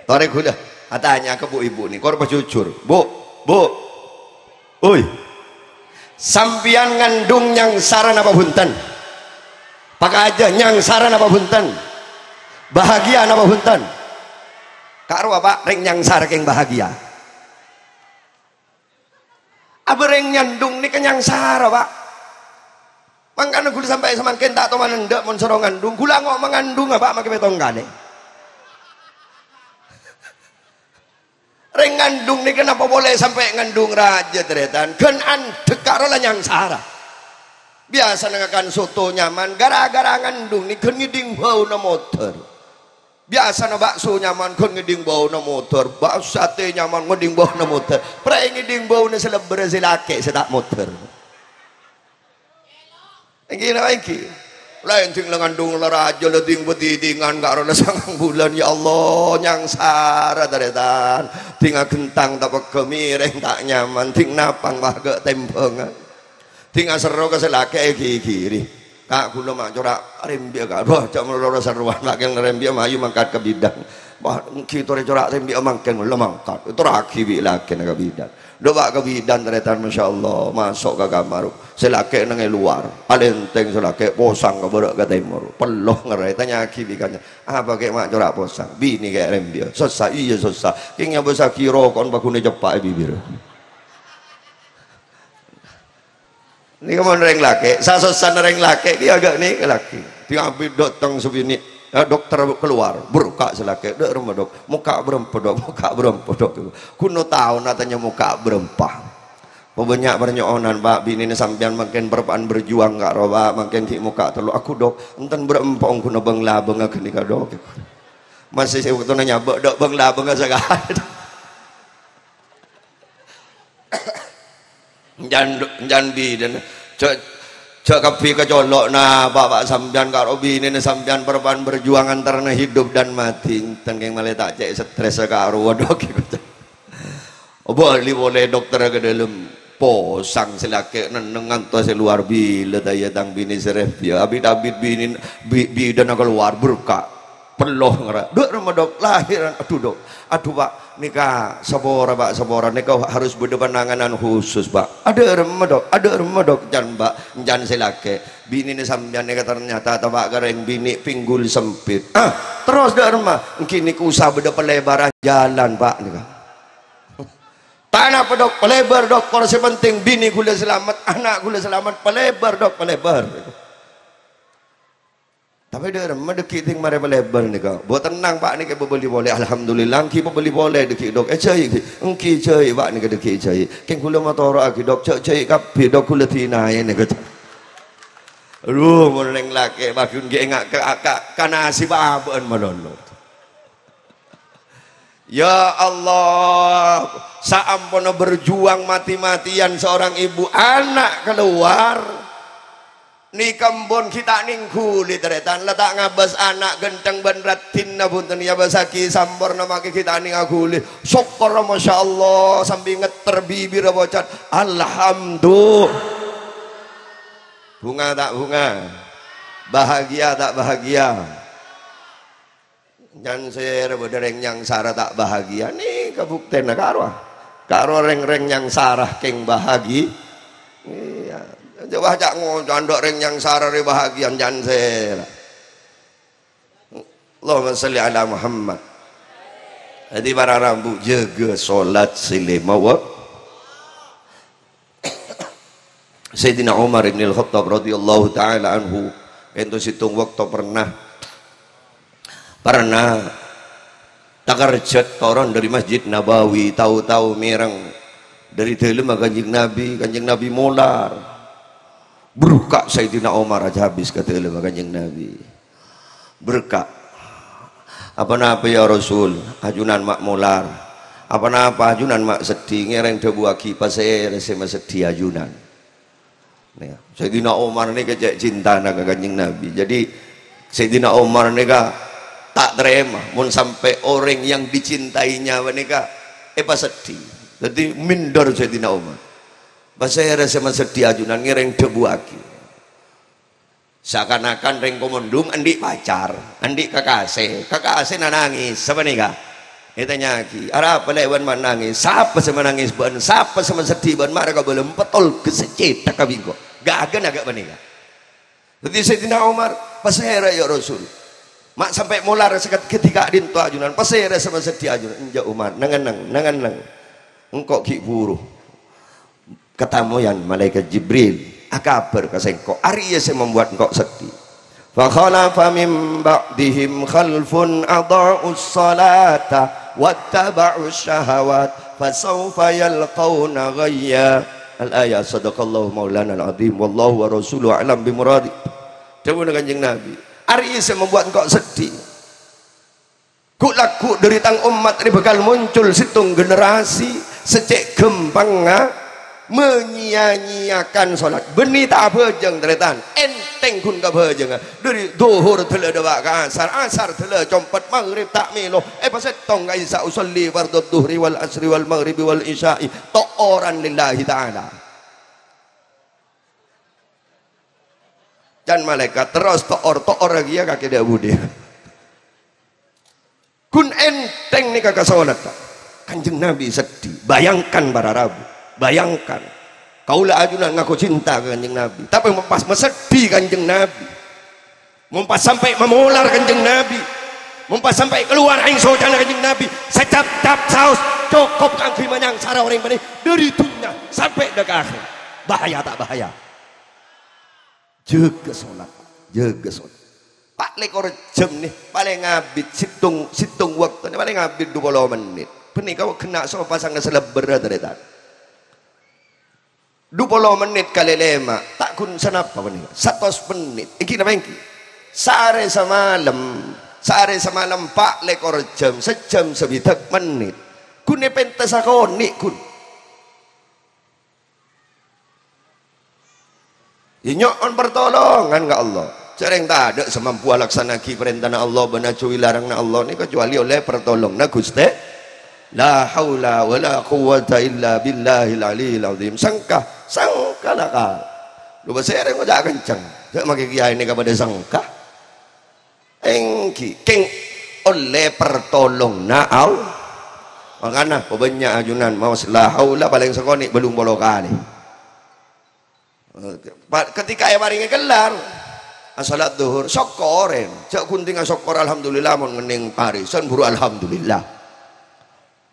Torè ghulâ atanya ka bu-ibu nèka, kor pajhujhur. Bu, Bu. Oi. Sampèyan ngandung nyangsara napa bhunten? Pakajâ, nyangsara napa bhunten? Bahagia napa bhunten? Ka'rowa, Pak, rèng nyangsara kèng bahagia. Abâ rèng nyandung nèka nyangsara, Pak. Mangkana ghulâ sampè' samangkèn ta' toman endâ' mon soro ngandung. Ghulâ ango' mangandunga, Pak, makè pètto kalè. Rèng ngandung nèka napa polè sampè' ngandung rajâ, tarètan? Ghân andhek karo la nyangsara. Biyasana ngakan soto nyaman, gara-gara ngandung nèka ghân ngèdhing bâuna moddhâr. Biyasana bakso nyaman, ghân ngèdhing bâuna moddhâr. Bak-, satè nyaman, ngèdhing bâuna moddhâr. Pèra' ngèdhing bâuna sè lebbhârâ sè lakè' sè ta' moddhâr. Èngghi napa èngghi? Laèn sè la ngandung la rajâ, la ding-padidingan, ka'rowa la sangang bulân. Ya Allah, nyangsara, tarètan. Ding aghentang ta' pegghâ, mèrèng ta' nyaman, ding napang pas ghâ' tèmbhângan. Ding aserro ka sè lakè' èghighiri. Ka' ghulâ ma' cora' rèmbi'â, Ka'. Wah, jhâ' malolo serrowan, lakè' rèmbi'â mayu mangkat ka bidan. Wah, èngghi torè cora' rèmbi'â mangkèn, la mangkat. Torraghi bi' lakèna ka bidan. Dâpa' ka bidan, tarètan, masyaallah, maso' ka kamar. Sè lakè' neng è lowar, alèntèng sè lakè', posang ka bârâ' ka tèmor, pello ngarè, tanya'aghi bi' kanca, "Apa kè ma' cora' posang?" "Binè kè rèmbi'â." "Sossa?" "Iyâ, sossa." "Kèng nyabâssaghi roko'en paghun èceppa' è bibir." Nèka mon rèng lakè', sasossana rèng lakè' kèya ghâ' nèka lakè'. Diabit dâteng sè binè', eh, dokter keluar, berka' sè lakè', "Dâ' remma, Dok?" "Mokka' bârâmpa, Dok? Mokka' bârâmpa, Dok?" Ghun taona tanya mokka' bârâmpa. Pabânnya' parnyo'onan, Pak, binèna sampèyan mangkèn parappa'na berjuang ka'rowa, Pak, mangkèn ghi' mokka' tello'. "Aghu, Dok, enten bârâmpa ongghuna bâng-labângnga ghânèka, Dok?" Masè sè bâktona nyabâ', Dok, bâng-labângnga sakalè. Jan, jan binèna. Jhâ', jhâ' kabbhi kacolo'na, Pak, Pak, sampèyan karo binèna sampèyan parappa'na berjuang antarana hidup dan mati. Enten kèng malè ta' cè' stres karo, waduh, ghi' kocok. Bâli polè dokter ka dâlem. Posang sè lakè' nenneng ngantos è lowar, "Bilâ ta' iyâ tang binè sè rèmbi'â?" Abit-abit binè, bi-, bidânna kalowar, berka'. Pello ngarè. "Dâ' remma, Dok?" "Lahiran." "Adhu, Dok. Adhu, Pak. Nèka sapora, Pak, sapora. Nèka harus bâdâ pananganan khusus, Pak. Adâ' remma, Dok? Adâ' remma, Dok? Can, Pak. Can sè lakè'. Binèna sampèyan nèka ternyata taba' ka rèng binè' pinggul sempit. Ah, terros dâ' remma? Èngghi nèka usaha bâdâ pelebaran jalan, Pak, nèka. Ta' napa, Dok? Pelebar, Dok. Kor sè penting binè ghulâ salamet, ana' ghulâ salamet. Pelebar, Dok, pelebar. Tapè dâ' remma dâggi' dhing marè palebar nèka. Bo' tennang, Pak, nèka pabâli polè. Alhamdulillah, èngghi pabâli polè dâggi', Dok. Èjhâi, èngghi. Èngghi jhâi, Pak, nèka dâggi' jhâi. Kèng ghulâ motor aghi', Dok. Jhâ' jhâi kabbhi, Dok, ghulâ dina'è nèka. Adhu, mon rèng lakè' bâgiyân ghi' enga' ka, ka, ka nasib abâ'na malolo. Ya Allah, saamponna berjuang mati-matian seorang ibu, ana' kalowar. Nèka ampon ghi' ta' nèng ghuli, tarètan. La ta' ngabâs ana' ghântheng bân raddhinna, bhunten, èabâsaghi samporna makè ghi' ta' nèng aghuli. Sokkor, masyaallah, sambi ngetter bibirra pocat, "Alhamdu-." Bhunga ta' bhunga? Bahagia ta' bahagia? Nyangsèra bâdâ rèng nyangsara ta' bahagia. Nèka buktèna, karo. Karo rèng-rèng nyangsara kèng bahagi-, iyâ. Coba ca' ngoca' ando' rèng nyangsara rè bahagia, nyangsèra. Allahumma shalli ala Muhammad. Dhâddhi para rabu, jâgâ solat sè lèma wak-, Sayyidina Umar ibn al-Khattab radhiyallahu ta'ala anhu, ka'dinto sèttong bâkto pernah, pernah takerjhât toron dâri Masjid Nabawi, tao-tao mèreng dâri dâlemma Kanjeng Nabi, Kanjeng Nabi molar. Berka' Sayyidina Umar ajâ abis ka dâlemma Kanjeng Nabi. Berka'. "Apa-napa, ya Rasul? Ajunan ma' molar. Apa-napa, ajunan ma' seddhi?" Ngèrèng dhâbuwaghi, "Pasèra sè maseddhi ajunan?" Nèka, Sayyidina Umar nèka cè' cintana ka Kanjeng Nabi. Jadi, Sayyidina Umar nèka ta' tarèma mon sampè' orèng yang dicintainya panèka èpaseddhi. Dhâddhi, minder Sayyidina Umar. "Pasèra sè maseddhi ajunan?" Ngèrèng dhâbuwaghi. Seakan-akan rèng komondhung andi' pacar, andi' kakasè. Kakasèna nangès, sapanèka. Ètanya'aghi, "Arapa lè' bâ'na ma' nangès? Sapa sè manangès bâ'na? Sapa sè maseddhi bâ'na? Mara kabâlâ, pèttol ghessè cèthak ka bi' engko'." Ghâghâna ghâ' panèka. Dhâddhi Sayyidina Umar, "Pasèra, ya Rasul? Ma' sampè' molar sakèt ghâdhi ka'dinto ajunan. Pasèra sè maseddhi ajunan?" "Enjâ', Umar, neng-enneng, neng-enneng. Engko' ghi' buru katamoyan Malaèkat Jibril, akabhâr ka sèngko', arèya sè mambuat engko' seddhi." "Fa khalafa min ba'dihim khalfun adha'us salata wattaba'us syahawat, fa sawfa yalqauna ghayya." Al-ayah, sadaqallahu maulana al-azim, wallahu wa rasuluhu a'lam bimuradi. Dhâbuna Kanjeng Nabi, "Arèya sè mambuat engko' seddhi." Ghu'-lagghu' dâri tang ommat rè bhâkal moncol sèttong generasi sè cè' ghâmpangnga manyia-nyiakan solat. Bânnè ta' abhâjâng, tarètan. Ènthèng ghun kabhâjângnga. Dâri dhuhur dâla dâpa' ka asar, asar dâla compet, maghrib ta' mèlo. Èpasèttong ka isya, "Usalli fardhadz dhuhri wal asri wal maghribi wal isya'i to'oran lillahi ta'ala." Can malaèkat, "Terros to'or, to'or ghiyâ kakè dâ' budhi." Ghun ènthèng nèka ka solat, Pak. Kanjeng Nabi seddhi. Bayangkan, para rabu. Bayangkan. Kaulâ ajunan ngako cinta ka Kanjeng Nabi. Tapè mon pas maseddhi Kanjeng Nabi. Mon pas sampè' mamolar Kanjeng Nabi. Mon pas sampè' kalowar aèng socana Kanjeng Nabi. Sacap-cap saos cokop kaangghuy manyangsara orèng bânnè dâri dhunnya sampè' dâ' ka akhèr. Bahaya ta' bahaya? Jâgâ solat, jâgâ solat. Pa' lèkor jam nè, palèng abit sèttong, sèttong bâkto nè, palèng abit du polo mennit. Panèka ghenna' sofa sanga salèbbherrâ, tarètan. Du polo mennit kalè lèma', ta' ghun sanapa panèka. Satos mennit. Èngghi napa èngghi? Saarè samalem, saarè samalem pa' lèkor jam, sajam sabidhâk mennit. Ghun èpènta sakonè' ghun. Yâ nyo'on partolongan ka Allah. Jhâreng tadâ' sè mampowa laksana'aghi parèntana Allah bân ajhâuwi laranganna Allah nè, kecuali ollè partolonganna Ghustè. La haula wa la quwwata illa billahil aliyyil azim. Sengka, sengka lakar. Lu pasèra ngoca' kenceng. Jhâ' makè kiyaè nè kapadâ sengka. Èngghi, kèng ollè partolonganna Al-, Mangkana, pabânnya' ajunan maos la haula palèng sakonè' bâllung polo kalè. Pa-, ketika èparèngè kellar, asholat dhuhur, sokkorè. Jhâ' ghun dhing asokkor, alhamdulillah, mon ngennèng arisan, buru alhamdulillah.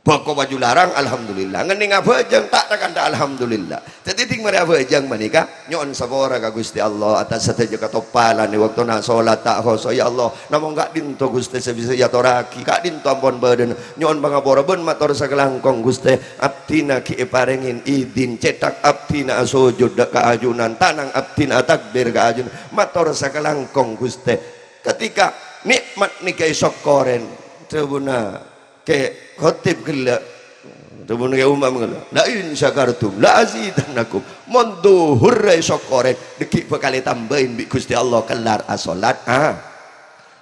Bâko bâjhu larang, alhamdulillah. Ngennèng abhâjâng, ta' ra-kanra, alhamdulillah. Dhâddhi dhing marè abhâjâng panèka, nyo'on sapora ka Ghustè Allah atas sadhâjâ katoppalan è bâktona sholat ta' khosyo', ya Allah. Namong ka'dinto, Ghustè, sè bisa èatorraghi, ka'dinto ampon bâdâna. Nyo'on pangapora bân mator sakalangkong, Ghustè. Abdhina ghi' èparèngè idin, cèthak abdhina asojud dâ' ka ajunan, tanang abdhina atakbir ka ajunan, mator sakalangkong, Ghustè. Ketika nikmat nèka èsokkorè, dhâbuna Kè Khotib ghellâ', dhâbuna Kè Umam ghellâ', "La in syakartum la azidannakum." Mon dhuhurra èsokkorè, dhâggi' bhâkal ètambâi bi' Ghustè Allah kellar asholat, ah.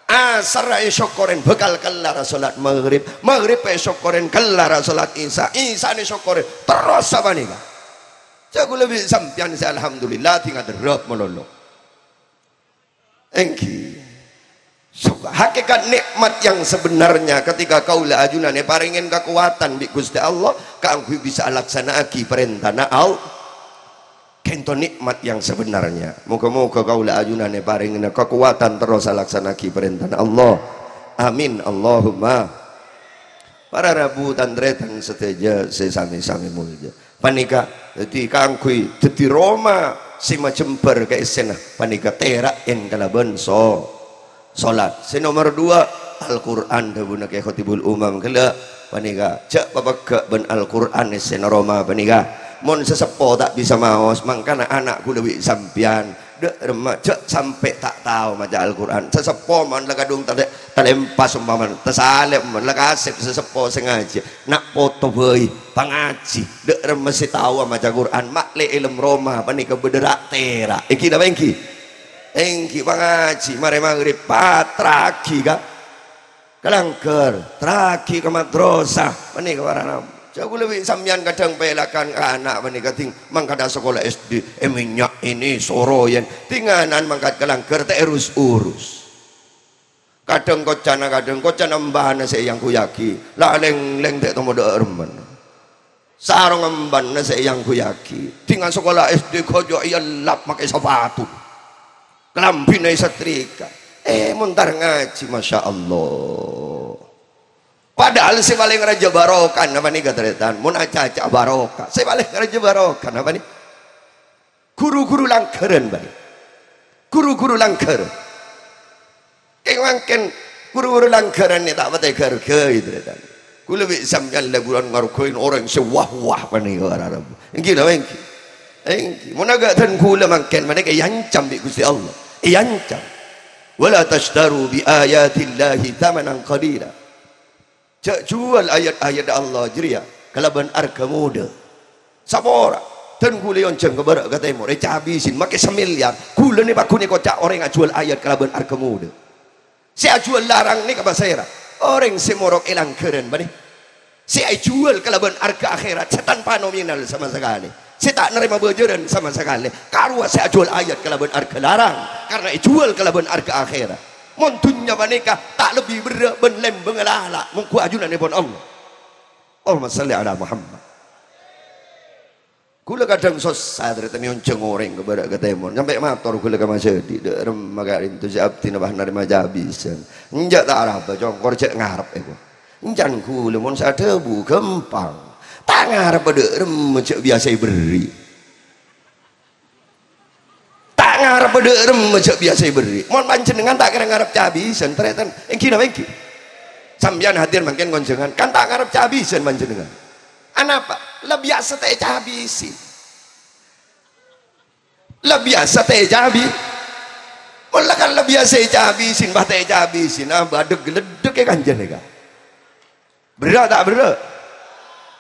Asarra èsokkorè bhâkal kellar asholat maghrib, maghribba èsokkorè kellar asholat isya, isyana èsokkorè terros sapanèka. Jhâ' kaulâ bi' sampèyan sè alhamdulillah, dhing aderrep malolo. Èngghi. So-, hakikat nikmat yang sebenarnya ketika kaulâ ajunan èparèngè kakowadhân bi' Ghustè Allah kaangghuy bisa alaksana'aghi parèntana Allah. Ghâpanèka nikmat yang sebenarnya. Moghâ-moghâ kaulâ ajunan èparèngana kakowadhân terros alaksana'aghi parèntana Allah. Amin. Allahumma. Para rabu tan-tarètan sadhâjâ sè sami-sami molja. Panèka, dhâddhi kaangghuy dhâddhi roma sè majembhâr kaèssèna panèka tèra'èn kalabân so-, sholat. Sè nomer duwâ', Al-Qur'an, dhâbuna Kè Khotibul Umam ghellâ', panèka jhâ' papeggâ' bân Al-Qur'an èssèna roma panèka. Mon sè seppo ta' bisa maos, mangkana ana' kaulâ bi' sampèyan, dâ' remma jhâ' sampè' ta' tao maca Al-Qur'an. Sè seppo mon la kadhung talè-, talèmpas ompamana, tasalèp mon la kasèp sè seppo sè ngajhi. Na' poto bhâi, pangajhi, dâ' remma sè tao maca Qur'an, ma'lè èlem roma, panèka bâdâ ra'-tèra'. Èngghi napa èngghi? Èngghi, pangajhi, marè maghrib, patrraghi ka, ka langghâr, trraghi ka madrasah, panèka para rabu. Jhâ' kaulâ bi' sampèyan kadhâng pèlakan ka ana' panèka dhing mangkada sakola S D, èmènnya' ini, soroyèn, dhing ana'na mangkat ka langghâr, ta' èrus-urus. Kadhâng koca'na, kadhâng koca'na embhâna sè èangghuyyaghi. La lèng-lèng ta' tomo dâ' remmana. Sarong embhâna sè èangghuyyaghi. Dhing asakola S D ghâjâ èellap makè sapatu. Kalambhina èsatrika. Eh, montar ngajhi, masya Allah. Padahal sè palèng rajâ barokah napa nèka, tarètan? Mon aca-aca barokah. Sè palèng rajâ barokah napa nèka? Ghuru-ghuru langghârân, bâli. Ghuru-ghuru langghârân. Kèng mangkèn ghuru-ghuru langghârân nè ta' patè gharghâi, tarètan. Kaulâ bi' sampèyan la bulân ngarghâi orèng sè wah-wah panèka, para rabu. Èngghi napa èngghi? Èngghi. Mon aghâ' dân kaulâ mangkèn panèka èancam bi' Ghustè Allah. Èancam. "Wa la tasytaru bi ayatillahi tsamanan qalila." Jhâ' jhuwâl ayat-ayat Allah jârèya kalabân arghâ modâ. Sapora, dân kaulâ èonjhâng ka bârâ' ka tèmor, ècabisi, makè samilyar. Kaulâ nè pagghun èkoca' orèng ajhuwâl ayat kalabân arghâ modâ. Sè ajhuwâl larang nèka pasèra? Orèng sè morok è langghârân, bânnè. Sè èjhuwâl kalabân arghâ akhèrat, sè tanpa nominal sama sakalè. Sè ta' narèma bâjârân sama sakalè. Karowa sè ajhuwâl ayat kalabân arghâ larang, karna èjhuwâl kalabân arghâ akhèrat. Mon dhunnya panèka ta' lebbi berrâ' bân lèmbângnga lala', mongghu ajunanèpon Allah. Allahumma shalli ala Muhammad. Kaulâ kadhâng sossa, tarètan, èonjhâng orèng ka bârâ' ka tèmor. Sampè' mator kaulâ ka masjid, "Dâ' remma ka'dinto sè abdhina pas narèma cabisân." "Enjâ' ta' arapa, congkor cè' ngarep èko." Èncan kaulâ mon sè adhâbu ghâmpang. Ta' ngarep dâ' remma jhâ' biyasa èberri'. Ta' ngarep dâ' remma jhâ' biyasa èberri'. Mon panjhennengngan ta' kèra ngarep cabisân, tarètan, èngghi napa èngghi? Sampèyan hadir mangkèn ngonjhângan, kan ta' ngarep cabisân panjhennengngan. Anapa? La biyasa ta' ècabisi. La biyasa ta' ècabi-, mon la kan la biyasa ècabisi, bâ ta' ècabisi, nah, bâdâ gleddhek è kanjâna, Ka'. Berrâ' ta' berrâ'?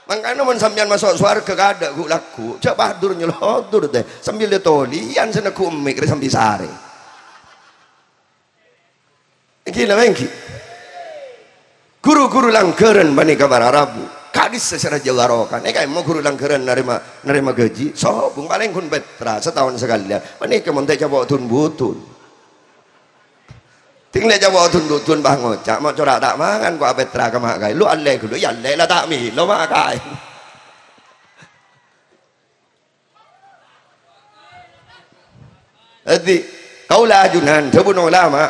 Mangkana mon sampèyan maso' sowarghâ kadâ' ghu'-lagghu', jhâ' padur nyolodur tè, sambi lè tolèyan sè negghu' emmè' rè sambi sarè. Èngghi napa èngghi? Ghuru-ghuru langghârân panèka para rabu. Ka'dissa sè rajâ barokah. Nèka èmma ghuru langghârân narèma, narèma ghâji. Sobung palèng ghun pètra sataon sakalèyan. Panèka mon ta' ècapo' dun-budun. Ting lè' jâwâ dun-dudun bâ ngoca', "Ma' cora' ta' mangan, ko' apètra ka ma' kaè." Lo' allè ghâllu, iyâ allè la ta' mèlo ma' kaè. Dhâddhi, kaulâ ajunan, dhâbuna ulama,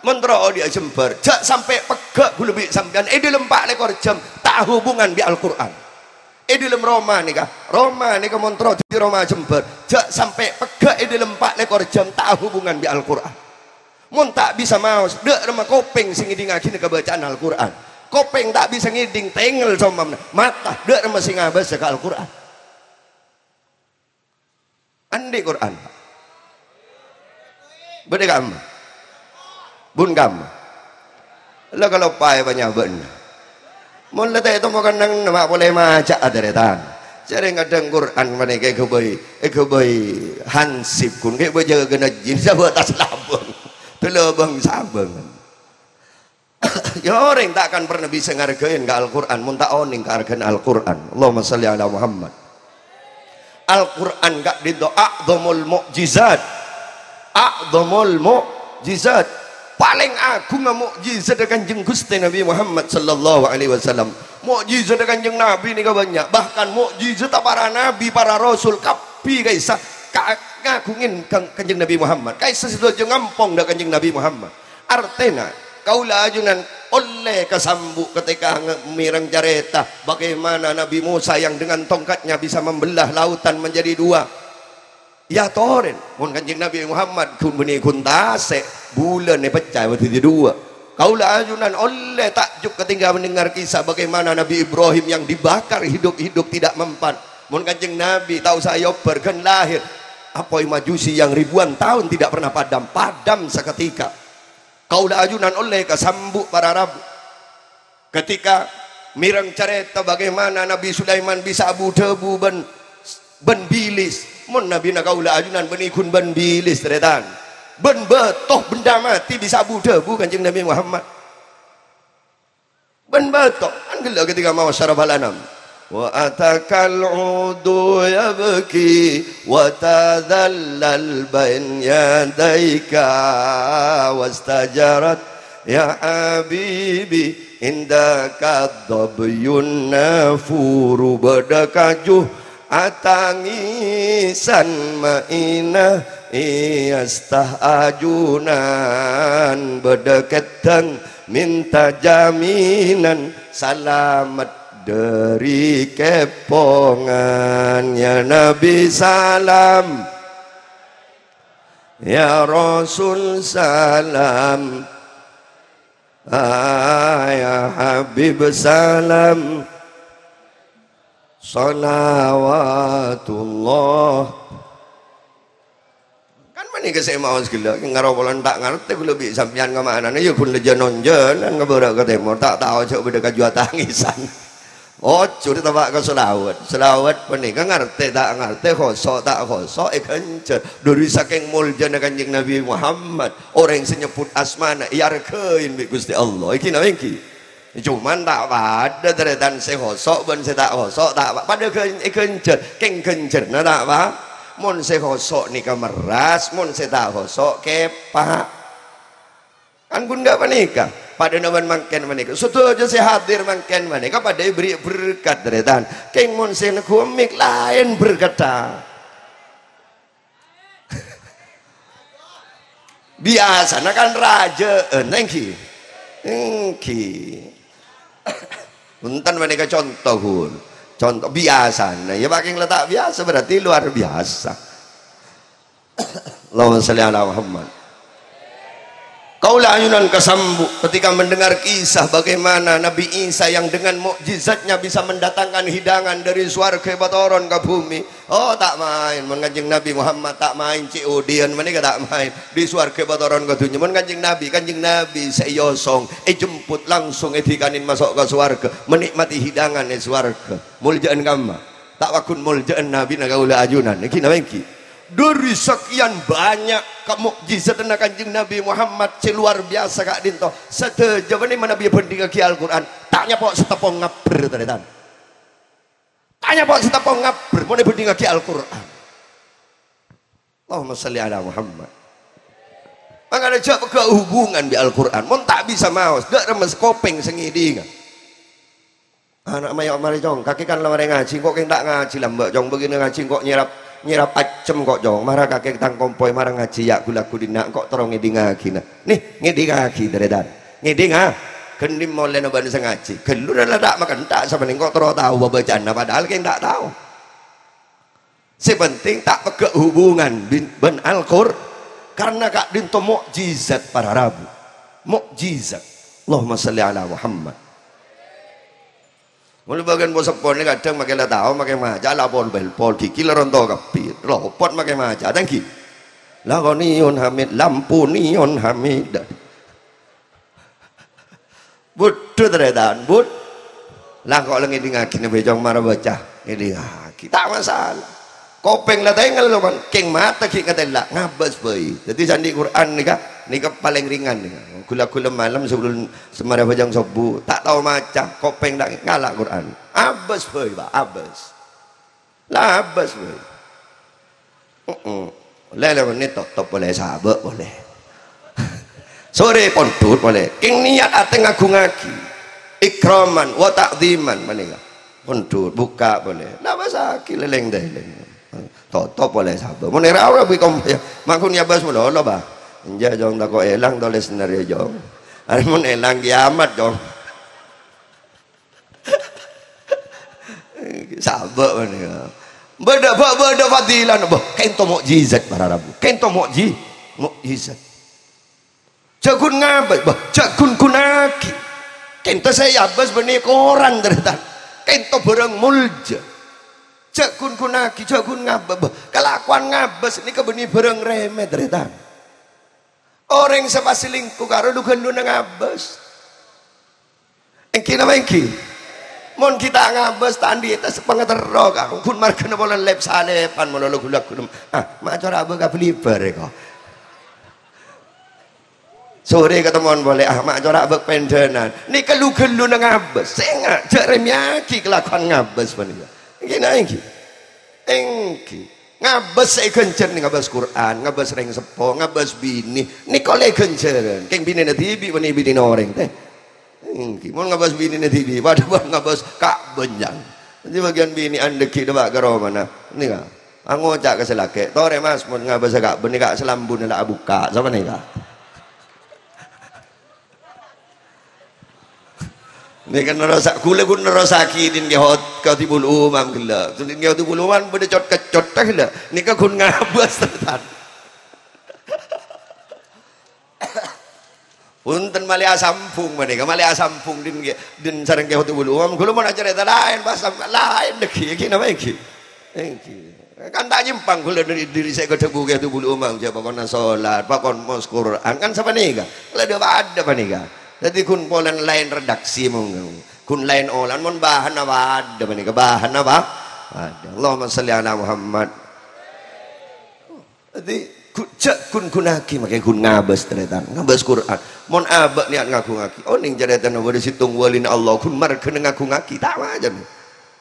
mon terro odi'â jembhâr, jhâ' sampè' pegghâ' ghulâ bi' sampèyan è dhâlem pa' lèkor jam, ta' hubungan bi' Al-Qur'an. È dhâlem roma nèka, roma nèka mon terro dhâddhi roma jembhâr, jhâ' sampè' pegghâ' è dhâlem pa' lèkor jam, ta' hubungan bi' Al-Qur'an. Mon ta' bisa maos, dâ' remma kopèng sè ngèdingngaghi kabâcaan Al-Qur'an. Kopèng ta' bisa ngèding, tengngel sompamana. Mata, dâ' remma sè ngabâsa ka Al-Qur'an. Andi' Qur'an. Bâdâ kamma. Bun kamma. La kaloppaè panyabâ'na. Mon la ta' ètemmo kennengnganna, ma' polè maca'a, tarètan. Jhâ' rèng kadhâng Qur'an panèka èghâbây, èghâbây hansip, ghun kè bâjâgâna jin, sabâ' tas labâng. Talabâng-sabângan. Ya, orèng ta' akan pernah bisa ngargain ka Al-Qur'an, mon ta' onèng kaarghâna Al-Qur'an. Allahumma shalli ala Muhammad. Al-Qur'an ka'dinto a'dhamul mu'jizat. A'dhamul mu'jizat. Palèng aghungnga mu'jizat Kanjeng Ghustè Nabi Muhammad sallallahu alaihi wasallam. Mu'jizat Kanjeng Nabi nèka bânnya'. Bahkan mu'jizat para nabi, para rasul, kabbhi ka'issa ka-, ngaghungin Kan-, Kanjeng Nabi Muhammad. Ka'issa sadhâjâ ngampong dâ' Kanjeng Nabi Muhammad. Artèna, kaulâ ajunan ollè kasambu' ketika nge-, mèreng carèta bagaimana Nabi Musa yang dengan tongkatnya bisa membelah lautan menjadi dua. Ya, torè, mon Kanjeng Nabi Muhammad ghun bânnè ghun tasè', bulân èpecca dhâddhi dua. Kaulâ ajunan ollè takjub ketika mendengar kisah bagaimana Nabi Ibrahim yang dibakar hidup-hidup tidak mempan. Mon Kanjeng Nabi ta' osa èobbhâr ghân lahir, apoy Majusi yang ribuan tahun tidak pernah padam, padam seketika. Kaulâ ajunan ollè kasambu' para rabu. Ketika mèreng carèta bagaimana Nabi Sulaiman bisa abu-dhâbu bân, bân bilis. Mon nabina kaulâ ajunan bânnè ghun bân bilis, tarètan. Bân bâto bhendhâ matè bisa abu-dhâbu Kanjeng Nabi Muhammad. Bân bâto, kan ghellâ' ketika maos sarafal anam. Wa atakal udu yabki wa tadhallal bain yadaika wastajarat ya habibi indaka dhabyun nafuru bâdâ kajuh atangisan ma'ina iyastah ajunan bâdâ keddhâng minta jaminan salamet dâri kèpongan. Ya Nabi salam, ya Rasul salam, ah, ya Habib salam, shalawatullah. Kan panèka sè maos ghellâ', ngaro polana ta' ngartè ghulâ bi' sampèyan ka ma'anana, ya ghun lejjhân-onjhânan ngabârâ' ka tèmor, ta' tao jhâ' bâdâ kaju atangisan. Ojo ditapa' ka shalawat. Shalawat panèka ngartè ta' ngartè, khoso' ta' khoso', èghânjhâr. Dâri sakèng moljâna Kanjeng Nabi Muhammad, orèng sè nyebbhut asmana èarghâi bi' Ghustè Allah. Èngghi napa èngghi? Coma ta' padâ tarètan sè khoso' bân sè ta' khoso', ta' pa-, padâ ghân-, èghânjhâr. Kèng ghânjhârna ta' pa-, mon sè khoso' nèka merras, mon sè ta' khoso' kèpa'. Kan ghun ghâ' panèka. Padâna bân mangkèn panèka. Sadhâjâ sè hadir mangkèn panèka padâ èberri' berkat, tarètan. Kèng mon sè neggu' mik laèn berkatta. Biyasana kan rajâ'ân, èngghi? Èngghi. Bhunten, panèka conto, Ghun. Conto biyasana. Ya, pakèng la ta' biyasa, berarti luar biasa. Allahumma shalli ala Muhammad. Kaulâ ajunan kasambu' ketika mendengar kisah bagaimana Nabi Isa yang dengan mukjizatnya bisa mendatangkan hidangan dari swarga èpatoron ka bhumè. Oh, ta' maèn. Mon Kanjeng Nabi Muhammad ta' maèn, cè' odi'ân panèka ta' maèn. Dâri swarga èpatoron ka dhunnya. Mon Kanjeng Nabi, Kanjeng Nabi sè èosong, èjemput langsung èdhikanè maso' ka swarga, menikmati hidangan è swarga. Moljâ'ân kamma. Ta' pagghun moljâ'ân Nabina kaulâ ajunan. Èngghi napa èngghi? Dâri sakèyan bânnya' ka-, mukjizadhânna Kanjeng Nabi Muhammad sè luar biasa ka'dinto, sadhâjâ panèka manabi èbhândhingngaghi Al-Qur'an, ta' nyapo' sateppong ngabbher, tarètan. Ta' nyapo' sateppong ngabbher mon èbhândhingngaghi Al-Qur'an. Allahumma shalli ala Muhammad. Mangkana jhâ' pegghâ' hubungan bi' Al-Qur'an. Mon ta' bisa maos, dâ' remmes kopèng sè ngèdhinga. Ana' mayo' marè, Cong. Kakè kan la marè ngajhi, engko' kèng ta' ngajhi lambâ', Cong. Bâgiyânna ngajhi engko' nyèrap, nyèrap accem ko', Cong. Mara kakè tang kompoy, mara ngajhi ya' ghu-lagghu dinna', engko' terro ngèdhingaghi, na. Nih, ngèdhingaghi, tarètan. Ngèdhinga. Ghândhi' molèna bân sè ngajhi. Ghâllu la ta' makenta' sapanèka engko' terro tao bâbâcaanna, padahal kèng ta' tao. Sè penting ta' pegghâ' hubungan bin, bân Al-Qur-, karna ka'dinto mukjizat para rabu. Mukjizat. Allahumma shalli ala Muhammad. Mula bâgiyân po-seppona kadhâng makè la tao, makè maca, la pol-bèlpol, ghighi la ronto kabbhi, lopot makè maca, ta' ènggi. La ghaniyyun hamid, lampu neon hamid. Budhu, tarètan, bud. Lah, kok la ngèdhingaghi nèka, Cong, mara bâca. Ngèdhingaghi. Ta' masalah. Kopèng la tèngghâl, loman. Kèng mata ghi' ngatela'. Ngabâs bhâi. Dhâddhi, sandhi' Qur'an nèka, nèka palèng ringan nèka. Ghu-lagghu malem sebelum semara bâjâng sobbhu. Ta' tao maca. Kopèng ta' ngala' Qur'an. Abâs bhâi, Pak. Abâs. Labâs, wè. Heeh. Lè-, lè-, mennit totop polè, sabâ' polè. Sorè pondhut polè. Kèng niat atè ngagungaghi. Ikraman wa ta'dhiman panèka. Pondhut, bukka' polè. Labâsaghi lèlèng-dèlèng. Totop polè sabâ'. Mon èra ora bi' kompoy. Mangkon nyabâs malolo, Bah. Enjâ', Jong, tako' èlang tolèsanna rèya, Jong. Arè mon èlang kiamat, Jong. Sabâ' panèka. Bâdâ, bâ-, bâdâ fadilana, bâh, ka'dinto mukjizat para rabu. Ka'dinto mukji-, mukjizat. Jhâ' ghun ngabâs, bâh, jhâ' ghun-ghunnaghi. Ka'dinto sè èabâs bânnè koran, tarètan. Ka'dinto bhârâng molja. Jhâ' ghun-ghunnaghi, jhâ' ghun ngabâs, bâh. Kalakowan ngabâs nèka bânnè bhârâng remeh, tarètan. Orèng sè pas selingkuh karo lu-ghâlluna ngabâs. Ènggi napa ènggi? Mon ghi' ta' ngabâs, ta' andi' ta' sepenga terro, Kang. Ghun marghâna polana lep-salepan, malolo ghu-lagghu. Ah, ma' cora' bâ' ka Blibar, èko. Sorè katemmowan polè, ah, ma' cora' bâ' pendhânan. Nèka lu-ghâlluna ngabâs. Sènga', jhâ' remèyaghi kalakowan ngabâs panèka. Ènggi napa ènggi? Ènggi. Ngabâs sè èghânjhâr nèka ngabâs Qur'an, ngabâs rèng seppo, ngabâs binè. Nèka ollè ghânjhârân. Kèng binèna dhibi' bânnè binèna orèng, tè. Ènggi, mon ngabâs binèna dhibi', padâ bân ngabâs ka' bânnya'an. Dhâddhi bâgiyân binè andhâggi' dâpa' ka romana. Nèka, angoca' ka sè lakè', "Torè, Mas, mon ngabâs ka' bânnya'an, ka' salambuna la abukka'." Sapanèka. Nèka nerrosa-, ghulâ ghun nerrosaghi dhin Kè Hot-, Kè Hotibul Umam ghellâ'. Dhin Kè Hotibul Umam bâdâ cot-, keccot ghellâ'. Nèka ghun ngabâs, tarètan. Bhunten, malè asambhung panèka, malè asambhung dhin Kè-, dhin sareng Kè Hotibul Umam. Ghulâ mon acarèta laèn, pas sam-, laèn lagi. Ènggi napa ènggi? Ènggi. Kan ta' nyèmpang ghulâ dâri, dâri sè èkadhâbu Kè Hotibul Umam, jhâ' pakonna solat, pakon mos Qur'an, kan sapanèka. La dâ-, padâ panèka. Dhâddhi ghun polana laèn redaksi, mon-, ghun laèn olan, mon bahanna padâ panèka, bahanna pa-, padâ. Allahumma shalli ala Muhammad. Dhâddhi, gu-, jhâ' ghun-ghunnaghi, makè ghun ngabâs, tarètan. Ngabâs Qur'an. Mon abâ' niat ngagungaghi. Onèng carètana bâdâ sèttong walina Allah, ghun marghâna ngagungaghi. Ta' macem.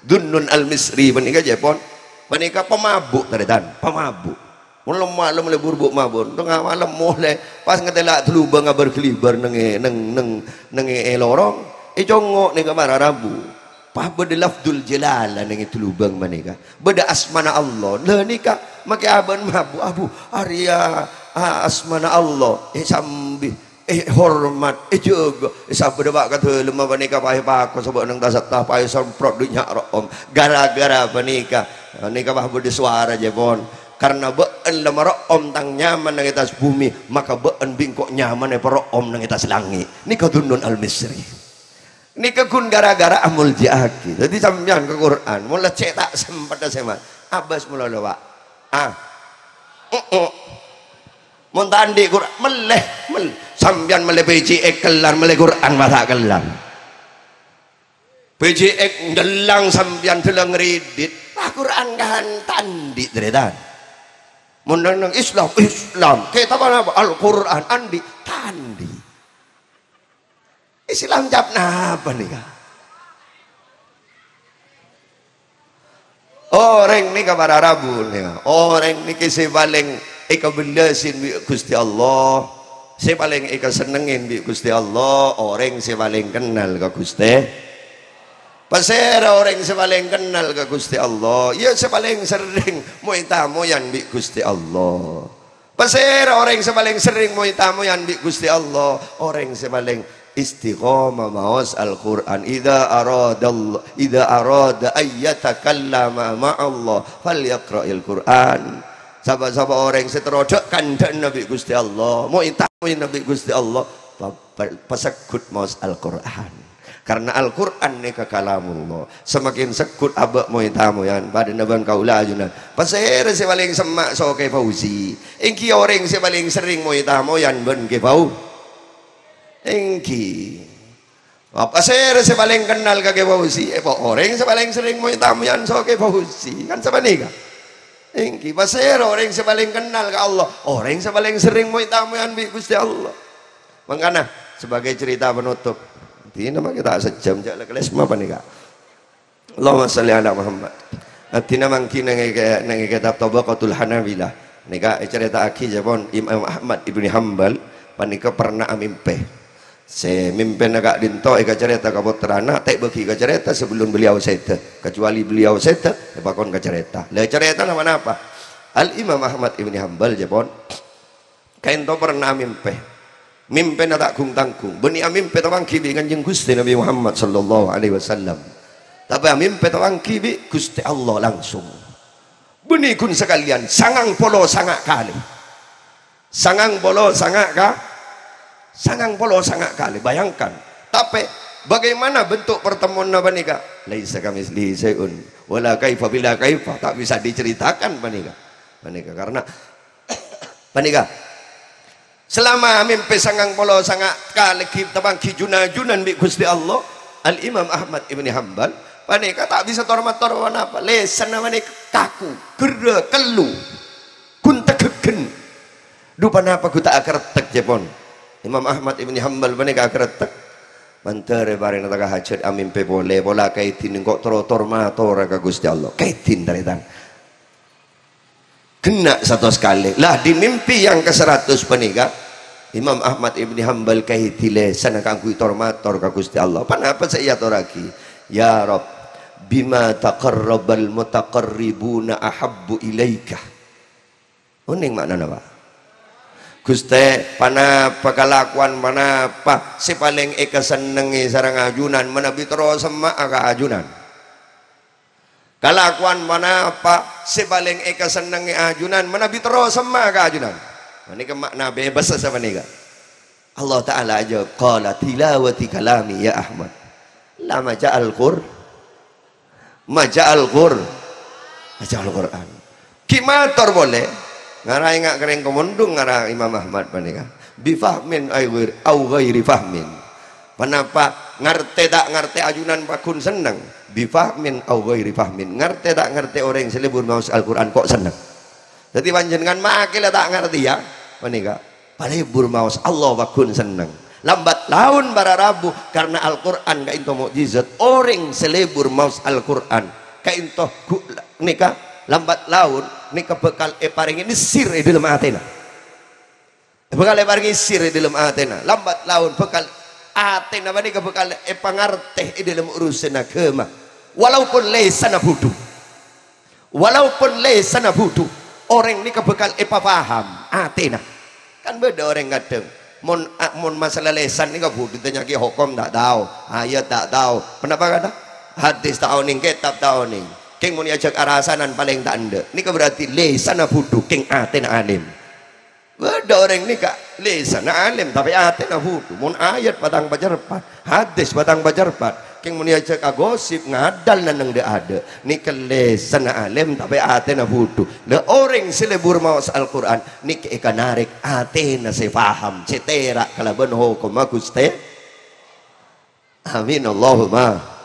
Dzunnun Al-Misri panèka, jhâ' pon. Panèka pamabuk, tarètan. Pamabuk. Mon lem-, malem lebur bu' mabon. Tengnga malem molè. Pas ngatela' dâlubâng abâr-ghâlibâr neng è, neng, neng, neng è lorong. Ècongngo' nèka mara rabu. Pas bâdâ lafdzul jalalah neng è dâlubâng panèka. Bâdâ asmana Allah. Lah nèka makè abâ'na mabu', abu, arèya, a, asmana Allah. Èsambi, èhormat, èjâgâ. Èsabâ dâpa' ka dâlemma panèka paè pakos abâ' neng tasetta, paè semprot dhu nya' ro'om. Gara-gara panèka, nèka pas bâdâ sowara jhâ' pon. Karna bâ'na la maro'om tang nyaman neng è attas bhumè, maka bâ'na bi' engko' nyaman èparo'om neng è attas langngè'. Nèka Dzunnun Al-Misri. Nèka ghun gara-gara amolja'aghi. Dhâddhi sampèyan ka Qur'an, mon la cè' ta' sempet sè ma-, abâs malolo, Pak. Ah. Heeh. Mon ta' andi' Qur'an, mellè, mel-, sampèyan mellè P C X kellar, mellè Qur'an masa' kellar. P C X ndhellang sampèyan dhellang ngridit, lah Qur'an kan ta' andi', tarètan. Mon neng Islam, Islam. Kètab napa? Al-Qur'an, andi', ta' andi'. Islam cap napa nèka? Orèng nèka para rabu nèka. Orèng nèka sè palèng èkabellasè bi' Ghustè Allah. Sè palèng èkasennengngè bi' Ghustè Allah, orèng sè palèng kennal ka Ghustè. Pasèra orèng sè palèng kennal ka Ghustè Allah? Iyâ, sè palèng serrèng moy-tamoyan bi' Ghustè Allah. Pasèra orèng sè palèng serrèng moy-tamoyan bi' Ghustè Allah? Orèng sè palèng istiqomah maos Al-Qur'an. "Idza aradallah, idza arada ayyatakallama ma'allah, falyaqra'il Qur'an." Sapa-sapa orèng sè terro dhâ'-kandhâ'na bi' Ghustè Allah, moy-tamoyana bi' Ghustè Allah, pa-, pa-, pasegghut maos Al-Qur'an. Karena Al-Qur'an nèka kalamullah. Semakin segghut abâ' moy-tamoyan, padâna bân kaulâ ajunan. Pasèra sè palèng semma' so Kè Fauzi? Èngghi orèng sè palèng serrèng moy-tamoyan bân Kè Fau-, èngghi. Apa sèra sè palèng kennal ka Kè Fauzi? Èpa orèng sè palèng serrèng moy-tamoyan so Kè Fauzi. Kan sapanèka? Èngghi, pasèra orèng sè palèng kennal ka Allah? Orèng sè palèng serrèng moy-tamoyan bi' Ghustè Allah. Mangkana, sebagai cerita penutup, dina mangkè ta' sajjhâm, jhâ' la kèlèsma panèka. Allahumma shalli ala Muhammad. Abdhina manggi neng è ke-, neng è kitab Tabaqatul Hanabilah. Nèka ècarèta'aghi jhâ' pon Imam Ahmad Ibni Hambal panèka pernah amimpè. Sè mimpèna ka'dinto èkacarèta ka pottrana, ta' èbâghi kacarèta sabellun beliau sèdhâ. Kecuali beliau sèdhâ, èpakon kacarèta. Lha, carètana ponapa? Al-Imam Ahmad Ibni Hambal jhâ' pon. Kaènto pernah amimpè. Mimpèna ta' gung-tanggung. Bânnè amimpè tapangghi bi' Kanjeng Ghustè Nabi Muhammad sallallahu alaihi wasallam. Tapè amimpè tapangghi bi' Ghustè Allah langsung. Bânnè ghun sakalèyan, sangang polo sanga' kalè. Sangang polo sanga' ka-, sangang polo sanga' kalè. Bayangkan. Tapè bagaimana bentuk pertemuanna panèka? "Laisa kamitslihi syai'un, wala kaifa bila kaifa." Ta' bisa diceritakan panèka. Panèka karena Panèka, salama mimpè sangang polo sanga' kalè ghi-, tapangghi jun-ajunan bi' Ghustè Allah, Al-Imam Ahmad Ibni Hambal, panèka ta' bisa tor-mator ponapa. Lèsanna panèka kaku, gherrâ, kellu, ghun tegghegghân. Dhu, ponapa ghu ta' akaretteg, jhâ' pon? Imam Ahmad Ibni Hambal panèka akaretteg. Mandhâr è parèna taka hajhât amimpè polè, pola kaèdin engko' tor-, tor-matora ka Ghustè Allah. Kaèdin, tarètan. Ghenna' satos kalè. Lah, di mimpi yang keseratus panèka, Imam Ahmad Ibni Hambal kaèdhi lèsanna kaangghuy tor-mator ka Ghustè Allah. Ponapa sè èyatorraghi? "Ya Rabb, bima taqarrabal mutaqarribuna ahabbu ilaika." Onèng ma'nana, Pak? "Ghustè, ponapa kalakowan ponapa sè palèng èkasennengngè sareng ajunan manabi terro semma'a ka ajunan?" Kalakowan ponapa sè palèng èkasennengngè ajunan manabi terro semma'a ka ajunan? Panèka ma'na bebas sapanèka. Allah Ta'ala ajâwâb, "Qala tilawati kalami ya Ahmad." La maca Al-Qur-, maca Al-Qur-, maca Al-Qur'an. Ghi' mator polè, ngara enga' kerrèng komondhung ngara Imam Ahmad panèka. "Bifahmin ay ghair-, au ghairi fahmin." Ponapa ngartè ta' ngartè ajunan pagghun senneng? "Bifahmin au ghairi fahmin." Ngartè ta' ngartè orèng sè lebur maos Al-Qur'an ko' senneng. Dhâddhi panjhennengan makè la ta' ngartèya, panèka palebur maos Allah pagghun senneng. Lambat laun para rabu karena Al-Qur'an kaènto mukjizat. Orèng sè lebur maos Al-Qur'an kaènto gu-, nèka lambat laun nèka bhâkal èparèngè nèsèr è dhâlem atèna. Bhâkal èparèngè sèr è dhâlem atèna. Lambat laun bhâkal atèna panèka bhâkal èpangartè è dhâlem urusan aghâma. Walaupun lèsanna budhu. Walaupun lèsanna budhu, orèng nèka bhâkal èpapaham atèna. Kan bâdâ orèng kadhâng, mon, a-, mon masalah lèsan nèka budhu, tanya'aghi hokom ta' tao, ayat ta' tao. Ponapa kata? Hadis ta' onèng, kètab ta' onèng. Kèng mon èajhâk arasanan palèng ta' endâ'. Nèka berarti lèsanna budhu, kèng atèna alim. Bâdâ orèng nèka, lèsanna alim, tapè atèna budhu. Mon ayat patang pacerpat, hadis patang pacerpat, kèng mon èajhâk agosip, ngadâl nèng dâ'-adâ'. Nèka lèsanna alim, tapè atèna budhu. Lah, orèng sè lebur maos Al-Qur'an, nèka èkanarèk atèna sè paham, sè tèra' kalabân hokomma Ghustè. Amin, Allahumma.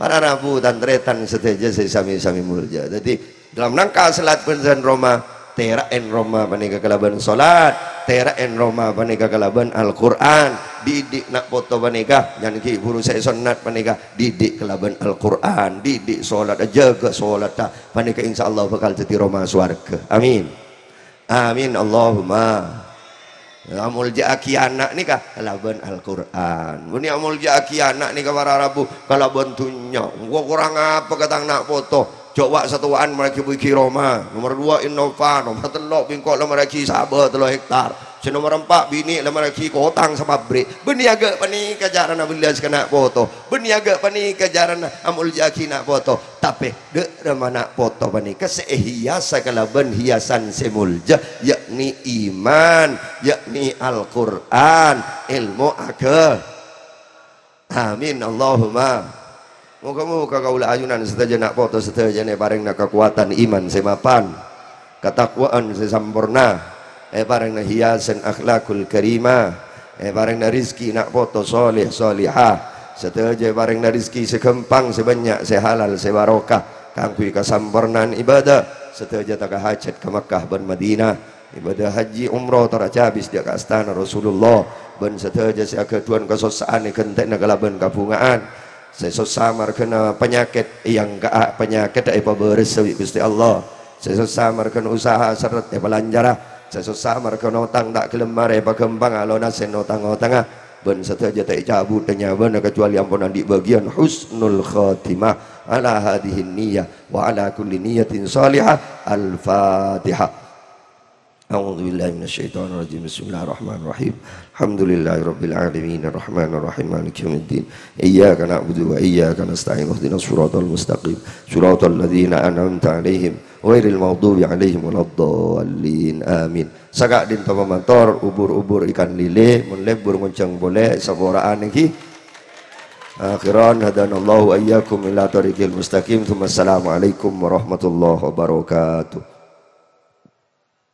Para rabu, tan-tarètan sadhâjâ sè sami-sami molja. Dhâddhi, dalam rangka salat bân Roma, tèra'è Roma panèka kalabân salat, tèra'è Roma panèka kalabân Al-Qur'an, didik na' poto panèka, yan ghi' buru sè sonnat panèka, didik kalabân Al-Qur'an, didik salat, jâgâ salatta, panèka insyaallah bhâkal dhâddhi roma sowarghâ. Amin. Amin, Allahumma. Amolja'aghi ana' nèka kalabân Al-Qur'an. Bânnè amolja'aghi ana' nèka para rabu kalabân dhunnya. Engko' korang apa ka tang na' poto? Jhâ' wa'-satowa'an maraghi bui ghi' roma. Nomer duwâ' Innova, nomer tello' bengko' la maraghi sabâ tello hektar. Sè nomer empa' binè' la maraghi kotang sapabrik. Bânnè aghâ' panèka carana bellâs ka na' poto. Bânnè aghâ' panèka carana amolja'aghi na' poto. Tapè dâ' remma na' poto panèka sè èhiyasa kalabân hiyasan sè molja, yakni iman, yakni Al-Qur'an, èlmo aga-, Amin, Allahumma. Moga-moga kaulâ ajunan sadhâjâ na' poto sadhâjâna èparèngana kakowadhân iman sè mapan, katakwaan sè samporna, èparèngana hiyasan akhlakul karimah, èparèngana rizki na' poto sholeh sholehah, sadhâjâ èparèngana rizki sè ghâmpang, sè bânnya', sè halal, sè barokah, kaangghuy kasampornaan ibadah, sadhâjâ taka hajhât ka Makkah bân Madinah. Ibadah haji umroh tor ajâbis dâ' ka astana Rasulullah, bân sadhâjâ sè aghâdhuwân kasossa'an èghântè'ana kalabân kabhunga'an. Sè sossa marghâna panyakèt, èyangka'a panyakèt èpabârâsa bi' Ghustè Allah. Sè sossa marghâna usaha serret èpalancara. Sè sossa marghâna otang ta' ghellem marè èpaghâmpang alonasè otang-otangnga. Bân sadhâjâ ta' ècabudhâ nyabâna kacobâli ampon andi' bâgiyân husnul khatimah. Ala hadzihin niyyah wa ala kulli niyyatin shalihah. Al-Fatihah. A'udzubillahi minasyaitonirrajim. Bismillahirrahmanirrahim. Alhamdulillahirabbil alamin, arrahmanirrahim, maliki yaumiddin. Iyyaka na'budu wa iyyaka nasta'in. Ihdinas siratal mustaqim. Siratal ladzina an'amta 'alaihim, ghairil maghdubi 'alaihim waladdallin. Amin. Saka'dinto pamator, ubur-ubur ikan lele, mon lebur ngonjhâng polè, sapora'an ènggi. Akhiran, hadanallahu wa iyyakum ila thariqil mustaqim. Tsumma assalamualaikum warahmatullahi wabarakatuh.